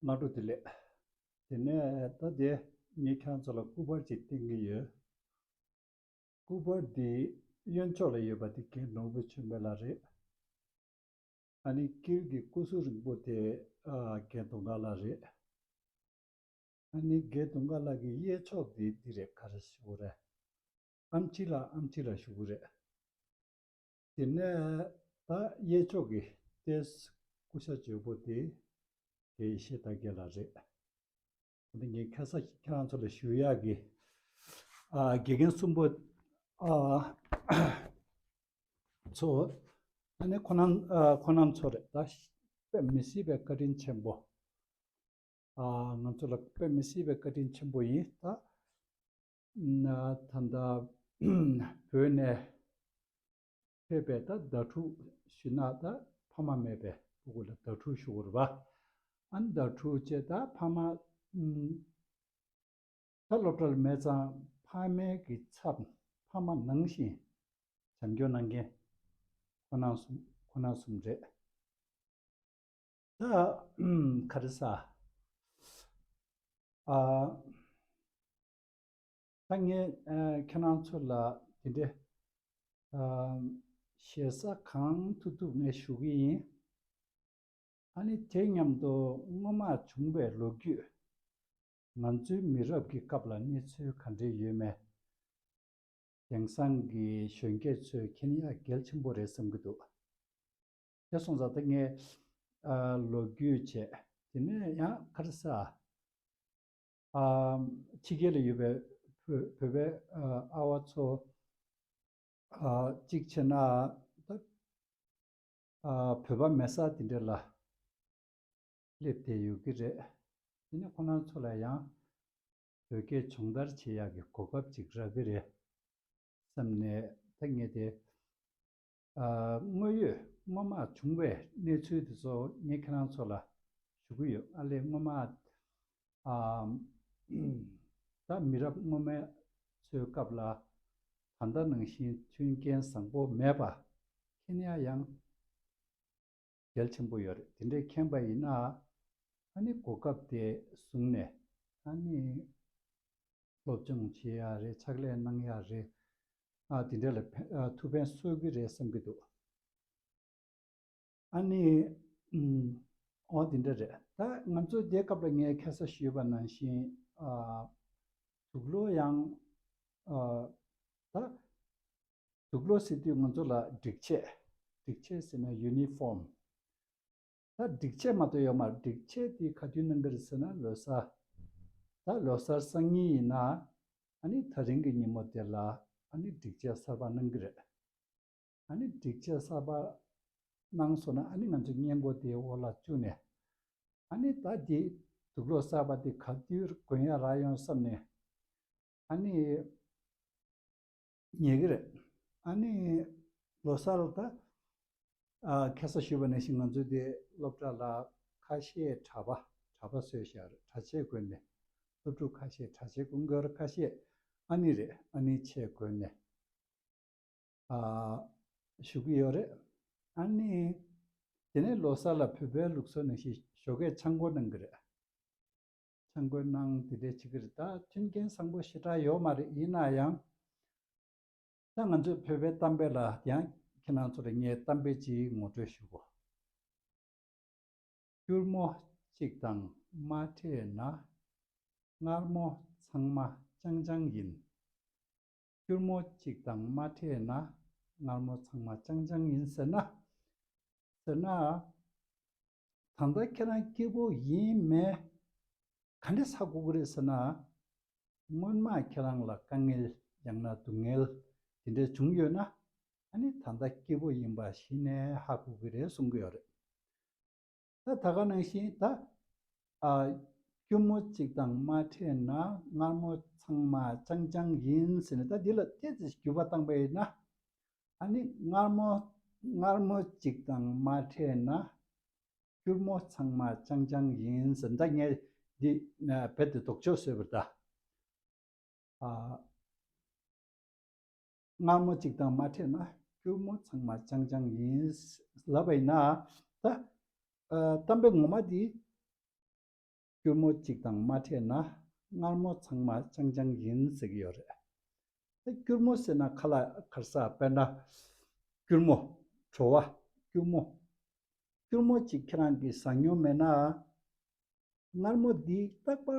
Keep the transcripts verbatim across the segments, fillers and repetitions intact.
སྔ་དྲོ་བདེ་ལེགས། དེ་ནས་ད་དེ་ངས་ཁྱེད་རང་ཚོ་ལ་སྐུ་པར་ཅིག་སྟོན་གྱི་ཡོད། སྐུ་པར་འདི་གཡོན་ཕྱོགས་ལ་ཡོད་པ་དེ་རྒན་ནོར་བུ་ཆོས་འཕེལ་ལགས་རེད། ཨ་ནི་དཀྱིལ་གྱི་སྐུ་གཟུགས་རིང་པོ་དེ་ཨ་རྒན་དུང་དཀར་ལགས་རེད། ཨ་ནི་རྒན་དུང་དཀར་ལགས་ཀྱི་གཡས་ཕྱོགས་འདི་འདི་རེད། ག་རེ་ཞུ་དགོས་རེད། ཨེམ་ཆི་ལགས། ཨེམ་ཆི་ལགས་ཞུ་དགོས་རེད། དེ་ནས་ད་གཡས་ཕྱོགས་ཀྱི་ཏོག་ཙམ་སྐུ་ཤ་འཇོལ་པོ་དེ་དགེ་བཤེས་དར་རྒྱས་ལགས་རེད། འདི་ངས་ཁ་ས་ཁྱེད་རང་ཚོ་ལ་ཞུ་ཡག་གི། ཨ། དགེ་རྒན་གསུམ་པོ། ཨ། ཚོ། ཨ་ནི་ཁོ་རང་ཨ་ཁོ་རང་ཚོ་རེད་ད། དཔེ་མི་སྲིད་པའི་བཀའ་དྲིན་ཆེན་པོ། ཨ། ང་ཚོ་ལ་དཔེ་མི་སྲིད་པའི་བཀའ་དྲིན་ཆེན་པོ་ཡིན་ད། ན་ད་ལྟ་བོད་ནས་ཕེབས་པའི་ད་ཟླ་དྲུག་ཞུ་ན་ད་ཕ་མ་མེད་པའི་ཕྲུ་གུ་ལ་ཟླ་དྲུག་ཞུ་དགོས་རེད་པ། ཨ་ནི་ཟླ་དྲུག་བྱས་ད་ཕ་མ་ཨུམ། ད་སློབ་གྲྭ་ལ་མེད་ཙང་ཕ་མའི་གི་ཚབ། ཕ་མ་ནང་བཞིན་བྱམས་སྐྱོང་གནང་མཁན་ཁོ་ན་གསུམ། ཁོ་ན་གསུམ་རེད། ད་ཨུམ། ག་རེ་ཟ། ཨ། ད་ངས་ཨ་ཁྱེད་རང་ཚོ་ལ་དེ་འདྲའི་ཨ་ཞེ་ས་གང་ཐུབ་ཐུབ་ངས་ཞུ་གི་ཡིན། ཨ་ནི་དེ་མཉམ་དུ་སྔོན་མ་བྱུང་བའི་ལོ་རྒྱུས། ང་ཚོའི་མི་རབས་ཀྱི་སྐབས་ལ་གནས་ཚུལ་ག་འདྲས་ཡོད་མེད། དེང་སང་གི་གཞོན་སྐྱེས་ཚོས་མཁྱེན་ཡག་གལ་ཆེན་པོ་རེད་བསམ་གྱི་འདུག་དེ་སོང་ཙང་ད་ངས་ཨ་ལོ་རྒྱུས་བྱས། དེ་ནས་ཡང་ག་རེ་ཟ། ཨ། ཕྱི་རྒྱལ་ལ་ཡོད་པའི་བོད་བོད་པའི་ཨ་ཨ་བ་ཚོ། ཨ། གཅིག་བྱས་ན་ད་ཨ་བོད་པ་མེད་ས་དེ་འདྲ་ལ་སླེབས་བསྡད་ཡོད་ཀྱི་རེད། དེ་ནས་ཁོ་རང་ཚོ་ལ་ཡང་བོད་སྐད་སྦྱོང་བརྡར་བྱེད་ཡག་གི་གོ་སྐབས་ཅིག་རག་གི་རེད་བསམ་ནས་ད་ངས་དེ། ཨ། དངོས་ཡོད་སྔོན་མ་བྱུང་བའི་གནས་ཚུལ་དེ་ཚོ་ངས་ཁྱེད་རང་ཚོ་ལ་ཞུ་གི་ཡོད། ཨ་ལས་སྔོན་མ། ཨ། ད་མི་རབས་སྔོན་མའི་ཚོའི་སྐབས་ལ་ད་ལྟ་ནང་བཞིན་མཐུན་རྐྱེན་བཟང་པོ་མེད་པ་མཁྱེན་ཡག་ཡང་གལ་ཆེན་པོ་ཡོད་རེད། དེ་འདྲས་མཁྱེན་པ་ཡིན་ན་ཨ་ནི་གོ་སྐབས་དེ་བཟུང་ནས་ཨ་ནི་སློབ་སྦྱོང་བྱེད་ཡག་རེད། ཕྱག་ལས་གནང་ཡག་རེད། ཨ། དེ་འདྲ་ལ་ཕན། ཨ། ཐུགས་ཕན་གསོས་ཀྱི་རེད་བསམ་གྱི་འདུག་ཨ་ནི། ཨུམ། འོ་དེ་འདྲ་རེད། ད་ང་ཚོ་དེ་སྐབས་ལ་ངས་ཁ་སང་ཞུས་པ་ནང་བཞིན། ཨ། དུག་ལོག་ཡང་། ཨ། ད་དུག་ལོག་ཟེར་དུས་ང་ཚོ་ལ་སྒྲིག་ཆས། སྒྲིག་ཆས་ཟེར་ན་ཡུ་ནི་ཕོམ། ད་སྒྲིག་ཆས་མ་གཏོགས་ཡོད་མ་རེད། སྒྲིག་ཆས་དེ་ག་དུས་གནང་གི་རེད་ཟེར་ན་ལོ་གསར། ད་ལོ་གསར་སང་ཉིན་ཡིན་ན་ཨ་ནི་ད་རིང་གི་ཉིན་མོ་དེ་ལ་ཨ་ནི་སྒྲིག་ཆས་གསར་པ་གནང་གི་རེད། ཨ་ནི་སྒྲིག་ཆས་གསར་པ་གནང་སོང་ན་ཨ་ནི་ང་ཚོ་སྔས་མགོ་དེའི་འོག་ལ་བཅུག་ནས། ཨ་ནི་ད་དེ་དུག་ལོག་གསར་པ་དེ་ག་དུས་གོན་ཡག་རག་ཡོང་བསམ་ནས། ཨ་ནི། ཉལ་གི་རེད། ཨ་ནི་ལོ་གསར་ལ་ད། ཨ། ཁ་སང་ཞུས་པ་ནང་བཞིན་ང་ཚོ་དེ་སློབ་གྲྭ་ལ་ཁ་ཤས་གྲྭ་པ། གྲྭ་པ་བཟོས་བཞག་རེད། གྲྭ་ཆས་གོན་ནས། སློབ་ཕྲུག་ཁ་ཤས་གྲྭ་ཆས་གོན་གྱི་ཡོད་རེད། ཁ་ཤས་ཨ་ནི་རེད། ཨ་ནི་ཆས་གོན་ནས། ཨ། བཞུགས་ཀྱི་ཡོད་རེད། ཨ་ནི། དེ་ནས་ལོ་གསར་ལ་བོད་པའི་ལུགས་སྲོལ་ནང་བཞིན་ཞོགས་ཀས་ཆང་བསྐོལ་གནང་གི་རེད། ཆང་བསྐོལ་གནང་དེ་འདྲས་བྱེད་ཀྱི་རེད། ད་མཐུན་རྐྱེན་བཟང་པོ་ཞེ་དྲག་ཡོད་མ་རེད། ཡིན་ན་ཡང་། ད་ང་ཚོའི་བོད་པའི་གཏམ་དཔེ་ལ་ཡང་ཁྱེད་རང་ཚོ་ལ་ངས་གཏམ་དཔེ་ཅིག་ངོ་སྤྲོད་ཞུ་གོ། སྐྱུར་མོ་གཅིག་དང་མ་འཕྲད་ན། མངར་མོ་ཚང་མ་ཅང་ཅང་ཡིན། སྐྱུར་མོ་གཅིག་དང་མ་འཕྲད་ན། མངར་མོ་ཚང་མ་ཅང་ཅང་ཡིན་ཟེར་ན། ཟེར་ན། ད་ལྟ་ཁྱེད་རང་སྐྱིད་པོ་ཡིན་མེད་ག་འདྲ་ཧ་གོ་གི་རེད་ཟེར་ན། སྔོན་མ་ཁྱེད་རང་ལ་དཀའ་ངལ་ཡང་ན་སྡུག་བསྔལ་དེ་འདྲ་བྱུང་ཡོད་ན། ཨ་ནི་ད་ལྟ་སྐྱིད་པོ་ཡིན་པ་གཞི་ནས་ཧ་གོ་གི་རེད་གསུང་གི་ཡོད་རེད། ད་ད་ག་ནང་བཞིན་ད། ཨ། སྐྱུར་མོ་གཅིག་དང་མ་འཕྲད་ན། མངར་མོ་ཚང་མ་ཅང་ཅང་ཡིན་ཟེར་ནས། ད་འདི་ལ་ཏོག་ཙམ་འགྱུར་བ་བཏང་པ་ཡིན་ན། ཨ་ནི་མངར་མོ། མངར་མོ་གཅིག་དང་མ་འཕྲད་ན། སྐྱུར་མོ་ཚང་མ་ཅང་ཅང་ཡིན་ཟེར། ད་ངས་འདི་རྦད་དེ་ལྡོག་ཕྱོགས་བཟོས་པ་རེད་ད། ཨ། མངར་མོ་གཅིག་དང་མ་འཕྲད་ན། སྐྱུར་མོ་ཚང་མ་ཅང་ཅང་ཡིན་ལབ་པ་ཡིན་ན། ད། ཨ། གཏམ་དཔེ་ངོ་མ་འདི། སྐྱུར་མོ་གཅིག་དང་མ་འཕྲད་ན། མངར་མོ་ཚང་མ་རྐྱང་རྐྱང་ཡིན་ཟེར་གྱི་ཡོད་རེད། ད་སྐྱུར་མོ་ཟེར་ན་ཁ་ལག་ག་རེ་ཟ། དཔེར་ན་སྐྱུར་མོ། བྲོ་བ། སྐྱུར་མོ། སྐྱུར་མོ་གཅིག་ཁྱེད་རང་གིས་ཟ་མྱོང་མེད་ན། མངར་མོ་འདི་རྟག་པར་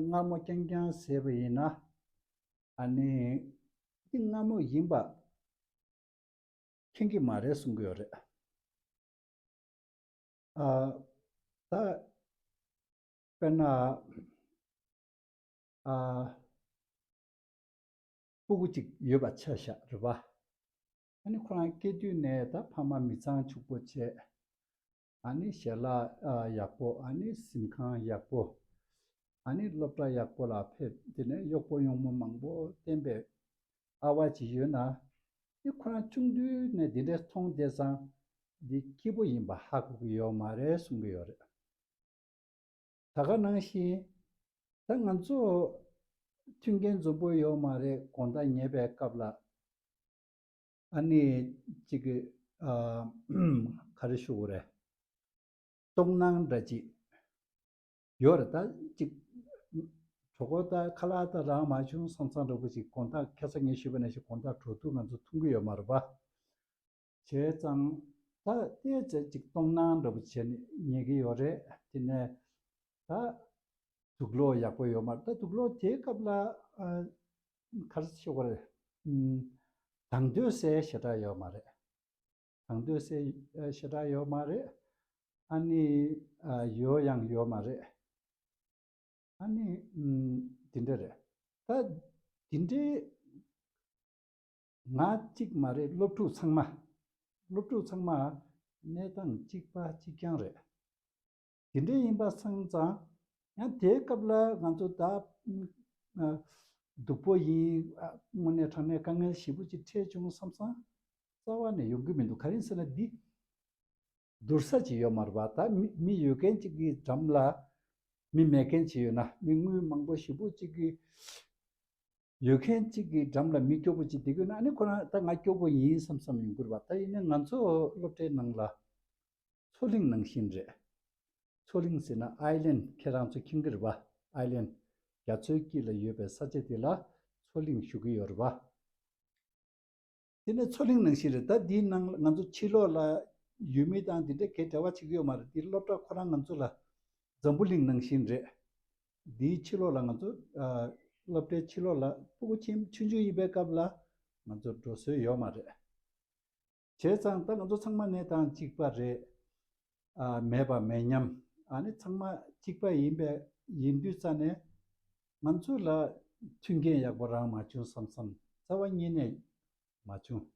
མངར་མོ་རྐྱང་རྐྱང་ཟས་པ་ཡིན་ན། ཨ་ནི་འདི་མངར་མོ་ཡིན་པ་མཁྱེན་གྱི་མ་རེད་གསུང་གི་ཡོད་རེད། ཨ། ད་དཔེར་ན། ཨ། སྤུ་གུ་གཅིག་ཡོད་པ་ཆ་བཞག་རེད་པ། ཨ་ནི་ཁོ་རང་སྐྱེས་དུས་ནས་ད་ཕ་མ་མི་ཚང་ཕྱུག་པོ་བྱས། ཨ་ནི་ཞལ་ལག་ཨ་ཡག་པོ། ཨ་ནི་གཟིམ་ཁང་ཡག་པོ། ཨ་ནི་སློབ་གྲྭ་ཡག་པོ་ལ་ཕེབས། དེ་ནས་གཡོག་པོ་གཡོག་མོ་མང་པོ་བསྟེན་པའི་ཨ་བ་ཅིག་ཡོད་ན། དེ་ཁོ་རང་ཆུང་དུས་ནས་འདི་འདྲ་མཐོང་བསྡད་ཙང་འདི་སྐྱིད་པོ་ཡིན་པ་ཧ་གོ་གི་ཡོད་མ་རེད་གསུང་གི་ཡོད་རེད། ད་ག་ནང་བཞིན་ད་ང་ཚོ་མཐུན་རྐྱེན་འཛོམས་པོ་ཡོད་མ་རེད། དགོང་དག་ཉལ་བའི་སྐབས་ལ་ཨ་ནི་གཅིག་གི་ཨ། ག་རེ་ཞུ་དགོས་རེད། ལྟོགས་སྣང་འདྲ་ཅིག་ཡོད་རེད། ད་གཅིག་གྲོད་ཁོག་ད་ཁ་ལག་ད་རག་མ་བྱུང་བསམ་བསམ་འདྲ་པོ་ཅིག་དགོང་དག་ཁ་སང་ངས་ཞུས་པ་ནང་བཞིན་དགོང་དག་དྲོ་ཐུག་ང་ཚོ་འཐུང་གི་ཡོད་མ་རེད་པ། བྱས་ཙང་ད་ལྟས་ཙེ་ཅིག་ལྟོགས་སྣང་འདྲ་པོ་བྱས་ནས་ཉལ་གི་ཡོད་རེད། དེ་ནས་ད་དུག་སློག་ཡག་པོ་ཡོད་མ་རེད། ད་དུག་སློག་དེའི་སྐབས་ལ་ཨ། ག་རེ་ཞུ་དགོས་རེད། ཨུམ། དྭངས་སྡོད་སའི་ཞེ་དྲག་ཡོད་མ་རེད། དྭངས་སྡོད་སའི་ཨ་ཞེ་དྲག་ཡོད་མ་རེད། ཨ་ནི་ཨ་ཡོལ་ཡང་ཡོད་མ་རེད། ཨ་ནི་ཨུམ། དེ་འདྲ་རེད། ད་དེ་འདྲའི་ང་གཅིག་མ་རེད། སློབ་ཕྲུག་ཚང་མ། སློབ་ཕྲུག་ཚང་མ་གནས་སྟངས་གཅིག་པ་གཅིག་རྐྱང་རེད། དེ་འདྲ་ཡིན་པ་སོང་ཙང་ཡང་དེའི་སྐབས་ལ་ང་ཚོ་ད་ཨ་སྡུག་པོ་ཡིན། ཨ་དངོས་གནས་དྲང་གནས་དཀའ་ངལ་ཞེ་པོ་ཅིག་འཕྲད་བྱུང་བསམ་བསམ་རྩ་བ་ནས་ཡོང་གི་མི་འདུག་ག་རེ་ཟེར་ན་འདི་བསྡུར་ས་ཅིག་ཡོད་མ་རེད་པ། ད་མི་མི་ཡོད་མཁན་ཅིག་གི་འགྲམ་ལ་མི་མེད་མཁན་ཅིག་ཡོད་ན། མི་དངུལ་མང་པོ་ཞེ་པོ་ཅིག་གི་ཡོད་མཁན་ཅིག་གི་འགྲམ་ལ་མི་སྐྱོ་པོ་ཅིག་བསྡད་ཀྱི་ཡོད་ན། ཨ་ནི་ཁོ་རང་ད་ང་སྐྱོ་པོ་ཡིན་བསམ་བསམ་ཡོང་གི་རེད་པ། ད་ཡིན་ནའི་ང་ཚོ་སློབ་གྲྭའི་ནང་ལ་མཚོ་གླིང་ནང་བཞིན་རེད། མཚོ་གླིང་ཟེར་ན་ཨའི་ལན། ཁྱེད་རང་ཚོ་མཁྱེན་གྱི་རེད་པ། ཨའི་ལན་རྒྱ་མཚོའི་དཀྱིལ་ལ་ཡོད་པའི་ས་ཆ་དེ་ལ་མཚོ་གླིང་ཞུ་གི་ཡོད་རེད་པ། དེ་ནས་མཚོ་གླིང་ནང་བཞིན་རེད། ད་འདིའི་ནང་ང་ཚོ་ཕྱི་ལོགས་ལ་ཡུལ་མི་དང་འདི་འདྲ་གའི་འབྲེལ་བ་བྱེད་ཀྱི་ཡོད་མ་རེད། འདི་སློབ་གྲྭ་ཁོ་རང་ང་ཚོ་ལ་འཛམ་བུ་གླིང་ནང་བཞིན་རེད། འདིའི་ཕྱི་ལོགས་ལ་ང་ཚོ་ཨ་སློབ་གྲྭའི་ཕྱི་ལོགས་ལ་སྤུ་གུ་ཆེན་ཆུང་ཆུང་ཡིན་པའི་སྐབས་ལ་ང་ཚོ་འགྲོ་སྲོལ་ཡོད་མ་རེད། བྱས་ཙང་ད་ང་ཚོ་ཚང་མ་གནས་སྟངས་གཅིག་པ་རེད། ཨ་མེད་པ་མེད་མཉམ། ཨ་ནི་ཚང་མ་གཅིག་པ་ཡིན་པའི་ཡིན་དུས་ཙ་ནས་ང་ཚོ་ལ་མཐུན་རྐྱེན་ཡག་པོ་རག་མ་བྱུང་བསམ་བསམ་རྩ་བ་ཉིད་ནས་མ་བྱུང་།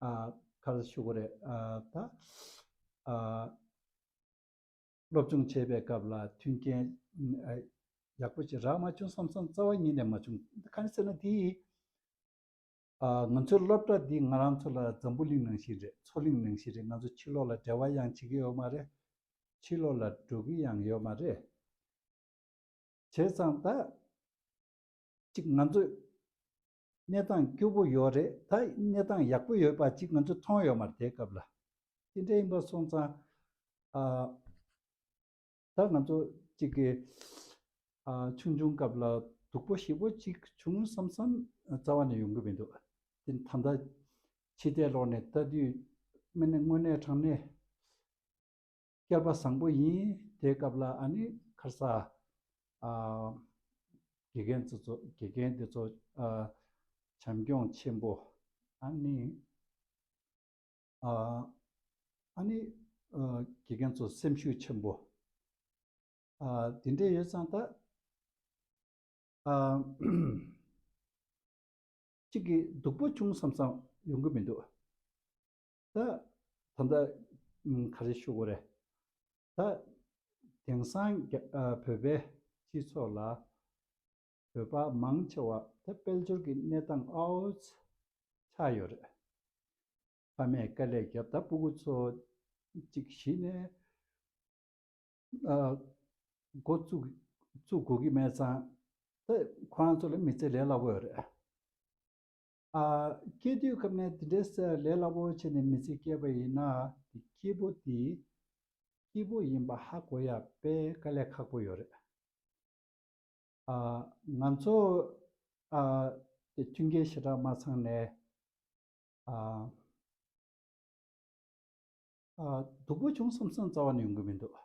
ཨ་ག་རེ་ཞུ་དགོས་རེད། ཨ་ད་ཨ་སློབ་སྦྱོང་བྱེད་པའི་སྐབས་ལ་མཐུན་རྐྱེན་ཨ་ཡག་པོ་ཞིག་རག་མ་བྱུང་བསམ་བསམ་རྩ་བ་ཉིད་ནས་མ་བྱུང་། གང་ཟེར་ན་དེ་ཨ་ང་ཚོའི་སློབ་གྲྭ་འདི་ང་རང་ཚོ་ལ་འཛམ་བུ་གླིང་ནང་བཞིན་རེད། མཚོ་གླིང་ནང་བཞིན་རེད། ང་ཚོ་ཕྱི་ལོགས་ལ་འབྲེལ་བ་ཡང་བྱེད་ཀྱི་ཡོད་མ་རེད། ཕྱི་ལོགས་ལ་འགྲོ་གི་ཡང་ཡོད་མ་རེད། བྱས་ཙང་ད་ཅིག་ང་ཚོ་གནས་སྟངས་སྐྱོ་པོ་ཡོད་རེད། ད་གནས་སྟངས་ཡག་པོ་ཡོད་པ་ཅིག་ང་ཚོ་མཐོང་ཡོད་མ་རེད་དེའི་སྐབས་ལ། དེ་འདྲ་ཡིན་པ་སོང་ཙང་ཨ་ད་ང་ཚོ་གཅིག་གི་ཨ་ཆུང་ཆུང་སྐབས་ལ་སྡུག་པོ་ཞེ་པོ་གཅིག་བྱུང་བསམ་བསམ་རྩ་བ་ནས་ཡོང་གི་མི་འདུག་དེ་ད་ལྟ་ཕྱི་བལྟས་ལོག་ནས་ལྟ་དུས་དངོས་གནས་དངོས་གནས་དྲང་གནས་སྐལ་པ་བཟང་པོ་ཡིན། དེའི་སྐབས་ལ་ཨ་ནི་ཁ་སང་ཨ་དགེ་རྒན་ཚོ་ཚོ་དགེ་རྒན་དེ་ཚོ་ཨ་བྱམས་སྐྱོང་ཆེན་པོ། ཨ་ནི་ཨ་ཨ་ནི་ཨ་དགེ་རྒན་ཚོ་སེམས་ཤུགས་ཆེན་པོ། ཨ་དེ་འདྲ་ཡོད་ཙང་ད་ཨ་གཅིག་གིས་སྡུག་པོ་བྱུང་བསམ་བསམ་ཡོང་གི་མི་འདུག་ད་ད་ལྟ་ཨ་ག་རེ་ཞུ་དགོས་རེད། ད་དེང་སང་རྒྱ་ཨ་བོད་པའི་སྤྱི་ཚོགས་ལ་བོད་པ་མང་ཆེ་བ་ད་དཔལ་འབྱོར་གྱི་གནས་སྟངས་ཨའོ་ཙི་ཆགས་ཡོད་རེད། ཕ་མས་དཀའ་ལས་བརྒྱབ། ད་སྤུ་གུ་ཚོ་གཅིག་གཞི་ནས་ཨ་འགོ་བཙུགས་བཙུགས་དགོས་ཀྱི་མེད་ཙང་ད་ཁོ་རང་ཚོ་ལ་མི་ཚེ་ལས་སླ་པོ་ཡོད་རེད། ཨ་སྐྱེས་དུས་སྐབས་ནས་དེ་འདྲའི་ལས་སླ་པོ་བྱས་ནས་མི་ཚེ་སྐྱེལ་བ་ཡིན་ན་དེ་སྐྱེས་བུ་དེ་ སྐྱིད་པོ་ཡིན་པ་ཧ་གོ་ཡ་དཔེ་དཀའ་ལས་ཁག་པོ་ཡོད་རེད། ཨ། ང་ཚོ། ཨ། དེ་མཐུན་རྐྱེན་ཞེ་དྲག་མ་ཚང་ནས། ཨ། ཨ། སྡུག་པོ་བྱུང་བསམ་བསམ་རྩ་བ་ནས་ཡོང་གི་མི་འདུག་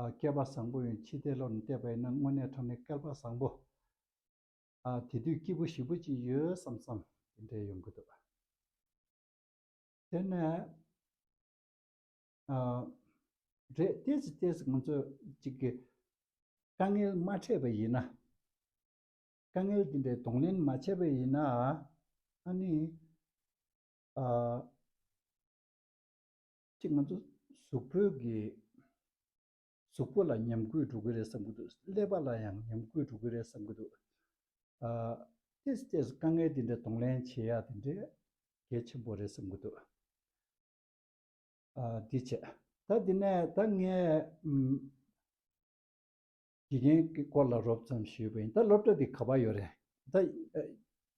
ཨ། སྐལ་པ་བཟང་པོ་ཡིན། ཕྱི་བལྟས་ལོགས་ནས་བལྟས་པ་ཡིན་ན་དངོས་གནས་དྲང་གནས་སྐལ་པ་བཟང་པོ། ཨ། དེ་དུས་སྐྱིད་པོ་ཞེ་པོ་ཅིག་ཡོད་བསམ་བསམ་དེ་འདྲ་ཡོང་གི་འདུག་དེ་ནས། ཨ། རེད། ཏོག་ཙམ་ཏོག་ཙམ་ང་ཚོ་གཅིག་གི་དཀའ་ངལ་མ་འཕྲད་པ་ཡིན་ན། དཀའ་ངལ་འདི་འདྲའི་གདོང་ལེན་མ་བྱས་པ་ཡིན་ན། ཨ་ནི། ཨ། གཅིག་ང་ཚོ་གཟུགས་པོའི་གི། གཟུགས་པོ་ལ་ཉམས་རྒུད་འགྲོ་གི་རེད་བསམ་གི་འདུག་ཀླད་པ་ལ་ཡང་ཉམས་རྒུད་འགྲོ་གི་རེད་བསམ་གི་འདུག་ཨ། ཏོག་ཙམ་ཏོག་ཙམ་དཀའ་ངལ་འདི་འདྲ་གདོང་ལེན་བྱེད་ཡ་དེ་འདྲ་གལ་ཆེན་པོ་རེད་བསམ་གི་འདུག་ཨ། འདི་བྱས། ད་འདི་ནས་ད་ངས། ཨམ། དགེ་རྒན་གྱི་སྐོར་ལ་རོབ་ཙམ་ཞུས་པ་ཡིན། ད་སློབ་གྲྭ་འདི་ག་པར་ཡོད་རེད། ད།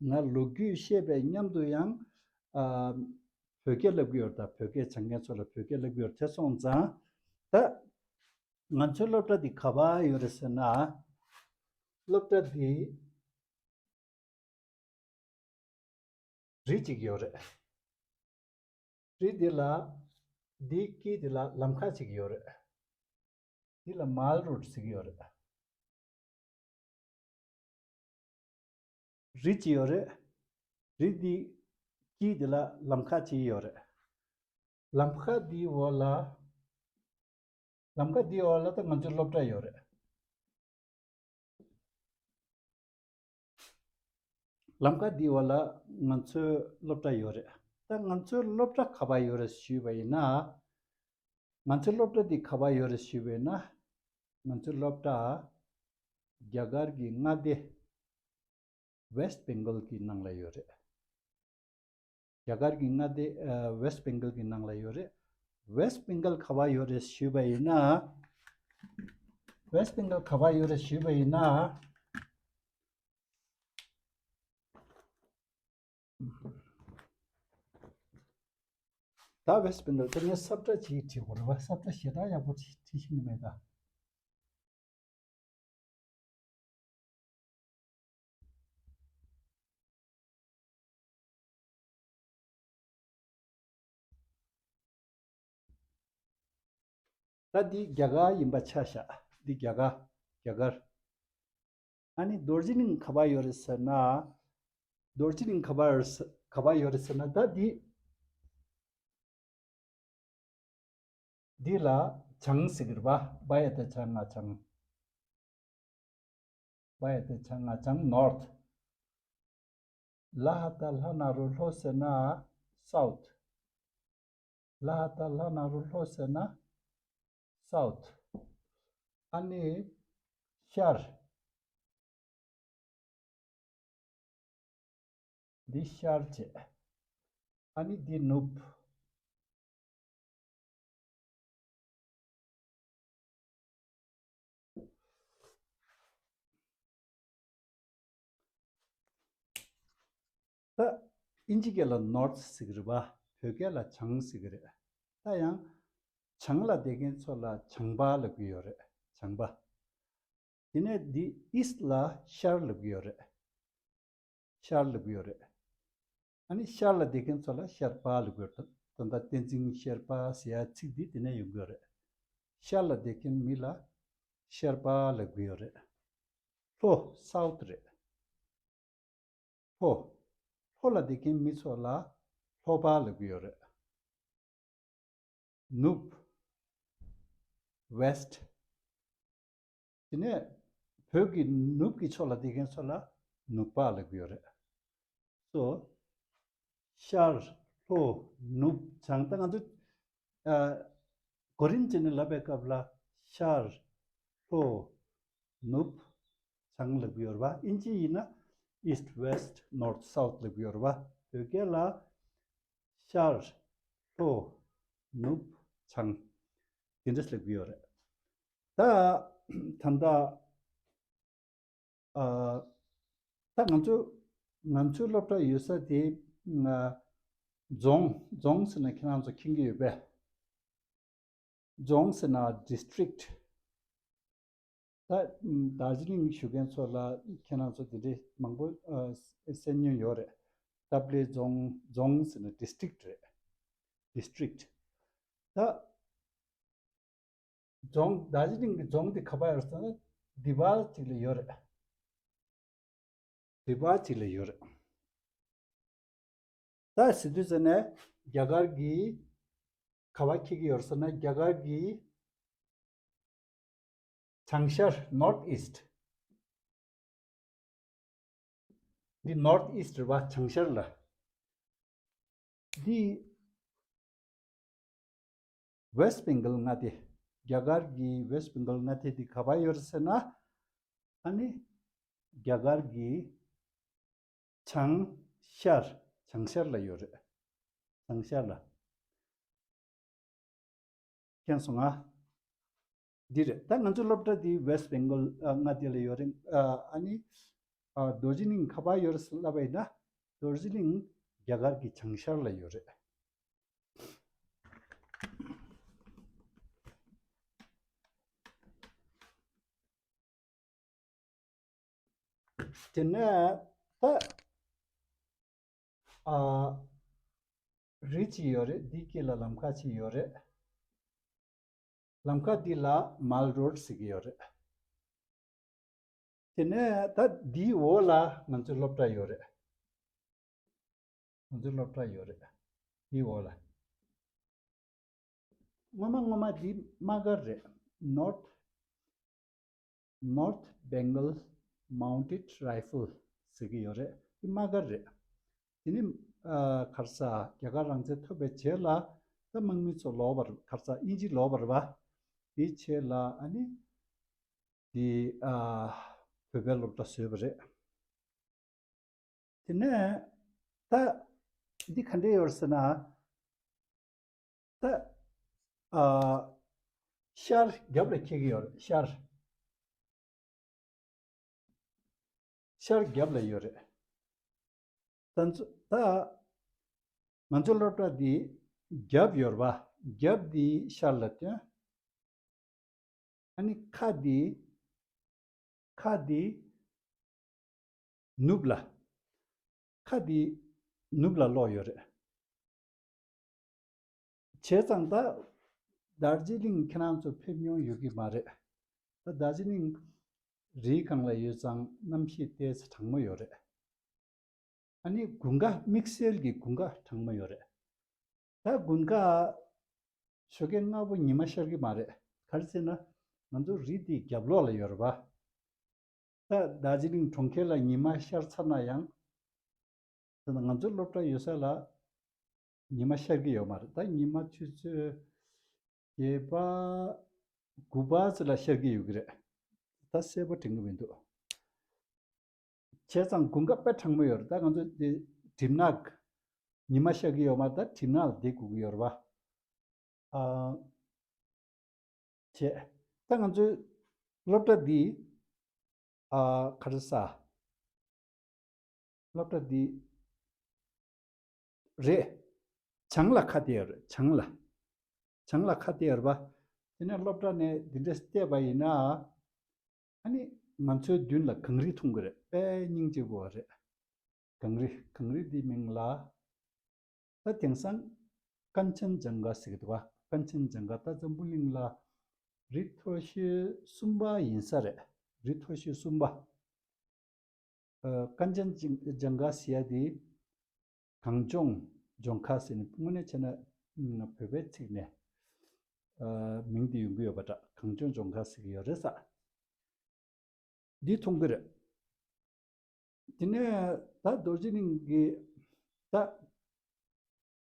ཨ། ང་ལོ་རྒྱུས་བཤད་པའི་མཉམ་དུ་ཡང་། ཨ། བོད་སྐད་བསླབ་ཀྱི་ཡོད་རེད། ད་བོད་སྐད་སྦྱང་མཁན་ཚོ་ལ་བོད་སྐད་བསླབ་ཀྱི་ཡོད་རེད། དེ་སོང་ཙང་། ད། ང་ཚོའི་སློབ་གྲྭ་འདི་ག་པར་ཡོད་རེད་ཟེར་ན། སློབ་གྲྭ་འདི་རི་གཅིག་ཡོད་རེད། རི་འདི་ལ། འདིའི་དཀྱིལ་འདི་ལ་ལམ་ཁ་གཅིག་ཡོད་རེད། འདི་ལ་མལ་རོཌ་ཟེར་གྱི་ཡོད་རེད། རི་གཅིག་ཡོད་རེད། རི་འདིའི་དཀྱིལ་འདི་ལ་ལམ་ཁ་གཅིག་ཡོད་རེད། ལམ་ཁ་འདིའི་འོག་ལ། ལམ་ཁ་འདིའི་འོག་ལ་ད་ང་ཚོའི་སློབ་གྲྭ་ཡོད་རེད། ལམ་ཁ་འདིའི་འོག་ལ་ང་ཚོའི་སློབ་གྲྭ་ཡོད་རེད། ད་ང་ཚོའི་སློབ་གྲྭ་ག་པར་ཡོད་རེད་ཞུས་པ་ཡིན་ན། ང་ཚོའི་སློབ་གྲྭ་འདི་ག་པར་ཡོད་རེད་ཞུས་པ་ཡིན་ན། ང་ཚོའི་སློབ་གྲྭ་རྒྱ་གར་གྱི་མངའ་སྡེ་West Bengal གྱི་ནང་ལ་ཡོད་རེད། རྒྱ་གར་གྱི་མངའ་སྡེ། ཨ། West Bengal གྱི་ནང་ལ་ཡོད་རེད། West Bengal ག་པར་ཡོད་རེད་ཞུས་པ་ཡིན་ན། West Bengal ག་པར་ཡོད་རེད་ཞུས་པ་ཡིན་ན། ད་West Bengal དེ་ངས་ས་བཀྲ་ཅིག་བྲིས་དགོས་རེད་པ། ས་བཀྲ་ཞེ་དྲག་ཡག་པོ་བྲིས་བྲིས་ཤེས་ཀྱི་མེད་ད། ད་འདི་རྒྱ་གར་ཡིན་པ་ཆ་བཞག་འདི་རྒྱ་གར། རྒྱ་གར། ཨ་ནི་རྡོ་རྗེ་གླིང་ག་པར་ཡོད་རེད་ཟེར་ན། རྡོ་རྗེ་གླིང་ག་པར་ཡོད་ཟེར། ག་པར་ཡོད་རེད་ཟེར་ན། ད་འདི། འདི་ལ་བྱང་ཟེར་གྱི་རེད་པ། བ་ཡ་བཏགས་བྱ་ང་བྱང་། བ་ཡ་བཏགས་བྱ་ང་བྱང་། North། ལ་ཧ་ད་ལྷ་ན་རོ་ལྷོ་ཟེར་ན་South། ལ་ཧ་ད་ལྷ་ན་རོ་ལྷོ་ཟེར་ན་South། ཨ་ནི་ཤར། འདི་ཤར་བྱས། ཨ་ནི་འདི་ནུབ། ད་ཨིན་ཇི་སྐད་ལ་North ཟེར་གྱི་རེད་པ། བོད་སྐད་ལ་བྱང་ཟེར་གྱི་རེད། ད་ཡང་བྱང་ལ་བསྡད་མཁན་ཚོ་ལ་བྱང་པ་ལབ་ཀྱི་ཡོད་རེད། བྱང་པ། དེ་ནས་འདི་East ལ་ཤར་ལབ་ཀྱི་ཡོད་རེད། ཤར་ལབ་ཀྱི་ཡོད་རེད། ཨ་ནི་ཤར་ལ་བསྡད་མཁན་ཚོ་ལ་ཤར་པ་ལབ་ཀྱི་ཡོད་རེད། ད་ལྟ་བསྟན་འཛིན་ཤར་པ་ཟེར་ཡ་ཚིག་འདི་དེ་ནས་ཡོང་གི་ཡོད་རེད། ཤར་ལ་བསྡད་མཁན་མི་ལ་ཤར་པ་ལབ་ཀྱི་ཡོད་རེད། ལྷོ། South རེད། ལྷོ། ལྷོ་ལ་བསྡད་མཁན་མི་ཚོ་ལ་ལྷོ་པ་ལབ་ཀྱི་ཡོད་རེད། ནུབ། West། དེ་ནས་བོད་ཀྱི་ནུབ་ཀྱི་ཕྱོགས་ལ་བསྡད་མཁན་ཚོ་ལ་ནུབ་པ་ལབ་ཀྱི་ཡོད་རེད། སོ། ཤར། ལྷོ། ནུབ། བྱང་། ད་ང་ཚོ། ཨ། གོ་རིམ་བྱས་ནས་ལབ་པའི་སྐབས་ལ་ཤར། ལྷོ། ནུབ། བྱང་ལབ་ཀྱི་ཡོད་རེད་པ། ཨིན་ཇི་ཡིན་ན་East West North South ལབ་ཀྱི་ཡོད་རེད་པ། བོད་སྐད་ལ་ཤར། ལྷོ། ནུབ། བྱང་། དེ་འདྲ་ལབ་ཀྱི་ཡོད་རེད། ད་ད་ལྟ། ཨ། ད་ང་ཚོ་ང་ཚོའི་སློབ་གྲྭ་ཡོད་ས་དེ། ཨ། རྫོང་རྫོང་ཟེར་ན་ཁྱེད་རང་ཚོ་མཁྱེན་གྱི་ཡོད་པས། རྫོང་ཟེར་ན་district། ད་ཨམ་དར་ཇི་ལིང་བཞུགས་མཁན་ཚོ་ལ་ཁྱེད་རང་ཚོ་དེ་འདྲའི་མང་པོ་ཨ་གསན་མྱོང་ཡོད་རེད། སྟབས་ལེགས་རྫོང་། རྫོང་ཟེར་ན་district རེད། district། ད་རྫོང་། དར་ཇི་ལིང་གི་རྫོང་དེ་ག་པར་ཡོད་ཟེར་ན་འདི་པར་ཅིག་ལ་ཡོད་རེད། འདི་པར་ཅིག་ལ་ཡོད་རེད། ད་ཟེར་དུས་ཙ་ནས་རྒྱ་གར་གྱི་ག་པར་འཁེལ་གྱི་ཡོད་ཟེར་ན་རྒྱ་གར་གྱི་བྱང་ཤར། North East། འདི་North East རེད་པ། བྱང་ཤར་ལ། འདི་West Bengal མངའ་སྡེ། རྒྱ་གར་གྱི་West Bengal མངའ་སྡེ་འདི་ག་པར་ཡོད་རེད་ཟེར་ན། ཨ་ནི་རྒྱ་གར་གྱི་བྱང་ཤར། བྱང་ཤར་ལ་ཡོད་རེད། བྱང་ཤར་ལ། མཁྱེན་སོང་ང་། འདི་རེད། ད་ང་ཚོའི་སློབ་གྲྭ་འདི་West Bengal ཨ་མངའ་སྡེ་ལ་ཡོད་རེད། ཨ་ཨ་ནི་ཨ་དར་ཇི་ལིང་ག་པར་ཡོད་རེད་ལབ་པ་ཡིན་ན། དར་ཇི་ལིང་རྒྱ་གར་གྱི་བྱང་ཤར་ལ་ཡོད་རེད། དེ་ནས་ད་ཨ་རི་གཅིག་ཡོད་རེད། འདི་དཀྱིལ་ལ་ལམ་ཁ་གཅིག་ཡོད་རེད། ལམ་ཁ་འདི་ལ་Mall Road ཟེར་གྱི་ཡོད་རེད། དེ་ནས་ད་འདིའི་འོག་ལ་ང་ཚོའི་སློབ་གྲྭ་ཡོད་རེད། ང་ཚོའི་སློབ་གྲྭ་ཡོད་རེད། འདིའི་འོག་ལ། སྔོན་མ་སྔོན་མ་འདི་དམག་སྒར་རེད། North North Bengal Mounted Rifle ཟེར་གྱི་ཡོད་རེད། འདི་དམག་སྒར་རེད། དེ་ནི་ཨ་ག་རེ་ཟ། རྒྱ་གར་རང་བཙན་ཐོབ་པའི་རྗེས་ལ་ད་དམག་མི་ཚོ་ལོག་པར། ག་རེ་ཟ། དབྱིན་ཇི་ལོག་པ་རེད་པ། དེའི་རྗེས་ལ་ཨ་ནི་འདི་ཨ་བོད་པའི་སློབ་གྲྭ་བཟོས་པ་རེད། དེ་ནས་ད་འདི་ག་འདྲས་ཡོད་ཟེར་ན། ད་ཨ་ཤར་རྒྱབ་ལ་འཁེལ་གྱི་ཡོད་རེད། ཤར། ཤར་རྒྱབ་ལ་ཡོད་རེད། ད་ཚོ་ད་ང་ཚོ་སློབ་གྲྭ་འདི་རྒྱབ་ཡོད་རེད་པ། རྒྱབ་འདི་ཤར་ལ་སྟོན། ཨ་ནི་ཁ་འདི། ཁ་འདི་ནུབ་ལ། ཁ་འདི་ནུབ་ལ་ལོག་ཡོད་རེད། བྱས་ཙང་ད་དར་ཇི་ལིང་ཁྱེད་རང་ཚོ་ཕེབས་མྱོང་ཡོད་ཀྱི་མ་རེད། ད་དར་ཇི་ལིང་རི་སྒང་ལ་ཡོད་ཙང་གནམ་གཤིས་ཏོག་ཙམ་གྲང་མོ་ཡོད་རེད། ཨ་ནི་དགུན་ཁ། དམིགས་བསལ་གྱི་དགུན་ཁ་གྲང་མོ་ཡོད་རེད། ད་དགུན་ཁ་ཞོགས་ཀས་སྔ་པོ་ཉི་མ་ཤར་གྱི་མ་རེད། ག་རེ་ཟེར་ན་ང་ཚོ་རི་དེའི་རྒྱབ་ལོགས་ལ་ཡོད་རེད་པ། ད་དར་ཇི་ལིང་གྲོང་ཁྱེར་ལ་ཉི་མ་ཤར་ཚར་ན་ཡང་། ད་ང་ཚོ་སློབ་གྲྭ་ཡོད་ས་ལ་ཉི་མ་ཤར་གྱི་ཡོད་མ་རེད། ད་ཉི་མ་ཆུ་ཚོད་བརྒྱད་པ་དགུ་པ་ཙམ་ལ་ཤར་གྱི་ཡོད་ཀྱི་རེད། ད་གསལ་པོ་དྲན་གྱི་མི་འདུག། བྱས་ཙང་དགུན་ཁ་དཔེ་གྲང་མོ་ཡོད་རེད། ད་ང་ཚོ་འདི་གྲིབ་ནག་ཉི་མ་ཤར་གྱི་ཡོད་མ་རེད། ད་གྲིབ་ནག་ལ་བསྡད་དགོས་ཀྱི་ཡོད་རེད་པ། ཨ། བྱས། ད་ང་ཚོའི་སློབ་གྲྭ་འདི། ཨ། ག་རེ་ཟ། སློབ་གྲྭ་འདི་རེད། བྱང་ལ་ཁ་གཏད་ཡོད་རེད། བྱང་ལ། བྱང་ལ་ཁ་གཏད་ཡོད་རེད་པ། དེ་ནས་སློབ་གྲྭ་ནས་འདི་འདྲས་བལྟས་པ་ཡིན་ན། ཨ་ནི་ང་ཚོའི་མདུན་ལ་གངས་རི་མཐོང་གི་རེད། དཔེ་སྙིང་རྗེ་པོ་རེད། གངས་རི། གངས་རི་འདིའི་མིང་ལ། ད་དེང་སང་ཀན་ཅན་ཇང་ག་ཟེར་གྱི་འདུག་ག། ཀན་ཅན་ཇང་ག། ད་འཛམ་བུ་གླིང་ལ་རི་མཐོ་ཤོས་གསུམ་པ་ཡིན་ས་རེད། རི་མཐོ་ཤོས་གསུམ་པ། ཨ། ཀན་ཅན་ཇང་ག་ཟེར་ཡ་དེ་གངས་ལྗོངས་ལྗོངས་མཁར་ཟེར་ནས། དངོས་གནས་བྱས་ན་བོད་པའི་ཚིག་ནས་ཨ་མིང་དེ་ཡོང་གི་ཡོད་པ་འདྲ། གངས་ལྗོངས་ལྗོངས་མཁར་ཟེར་གྱི་ཡོད་རེད་ས། འདི་མཐོང་གི་རེད། དེ་ནས་ད་རྡོ་རྗེ་གླིང་གི་ད་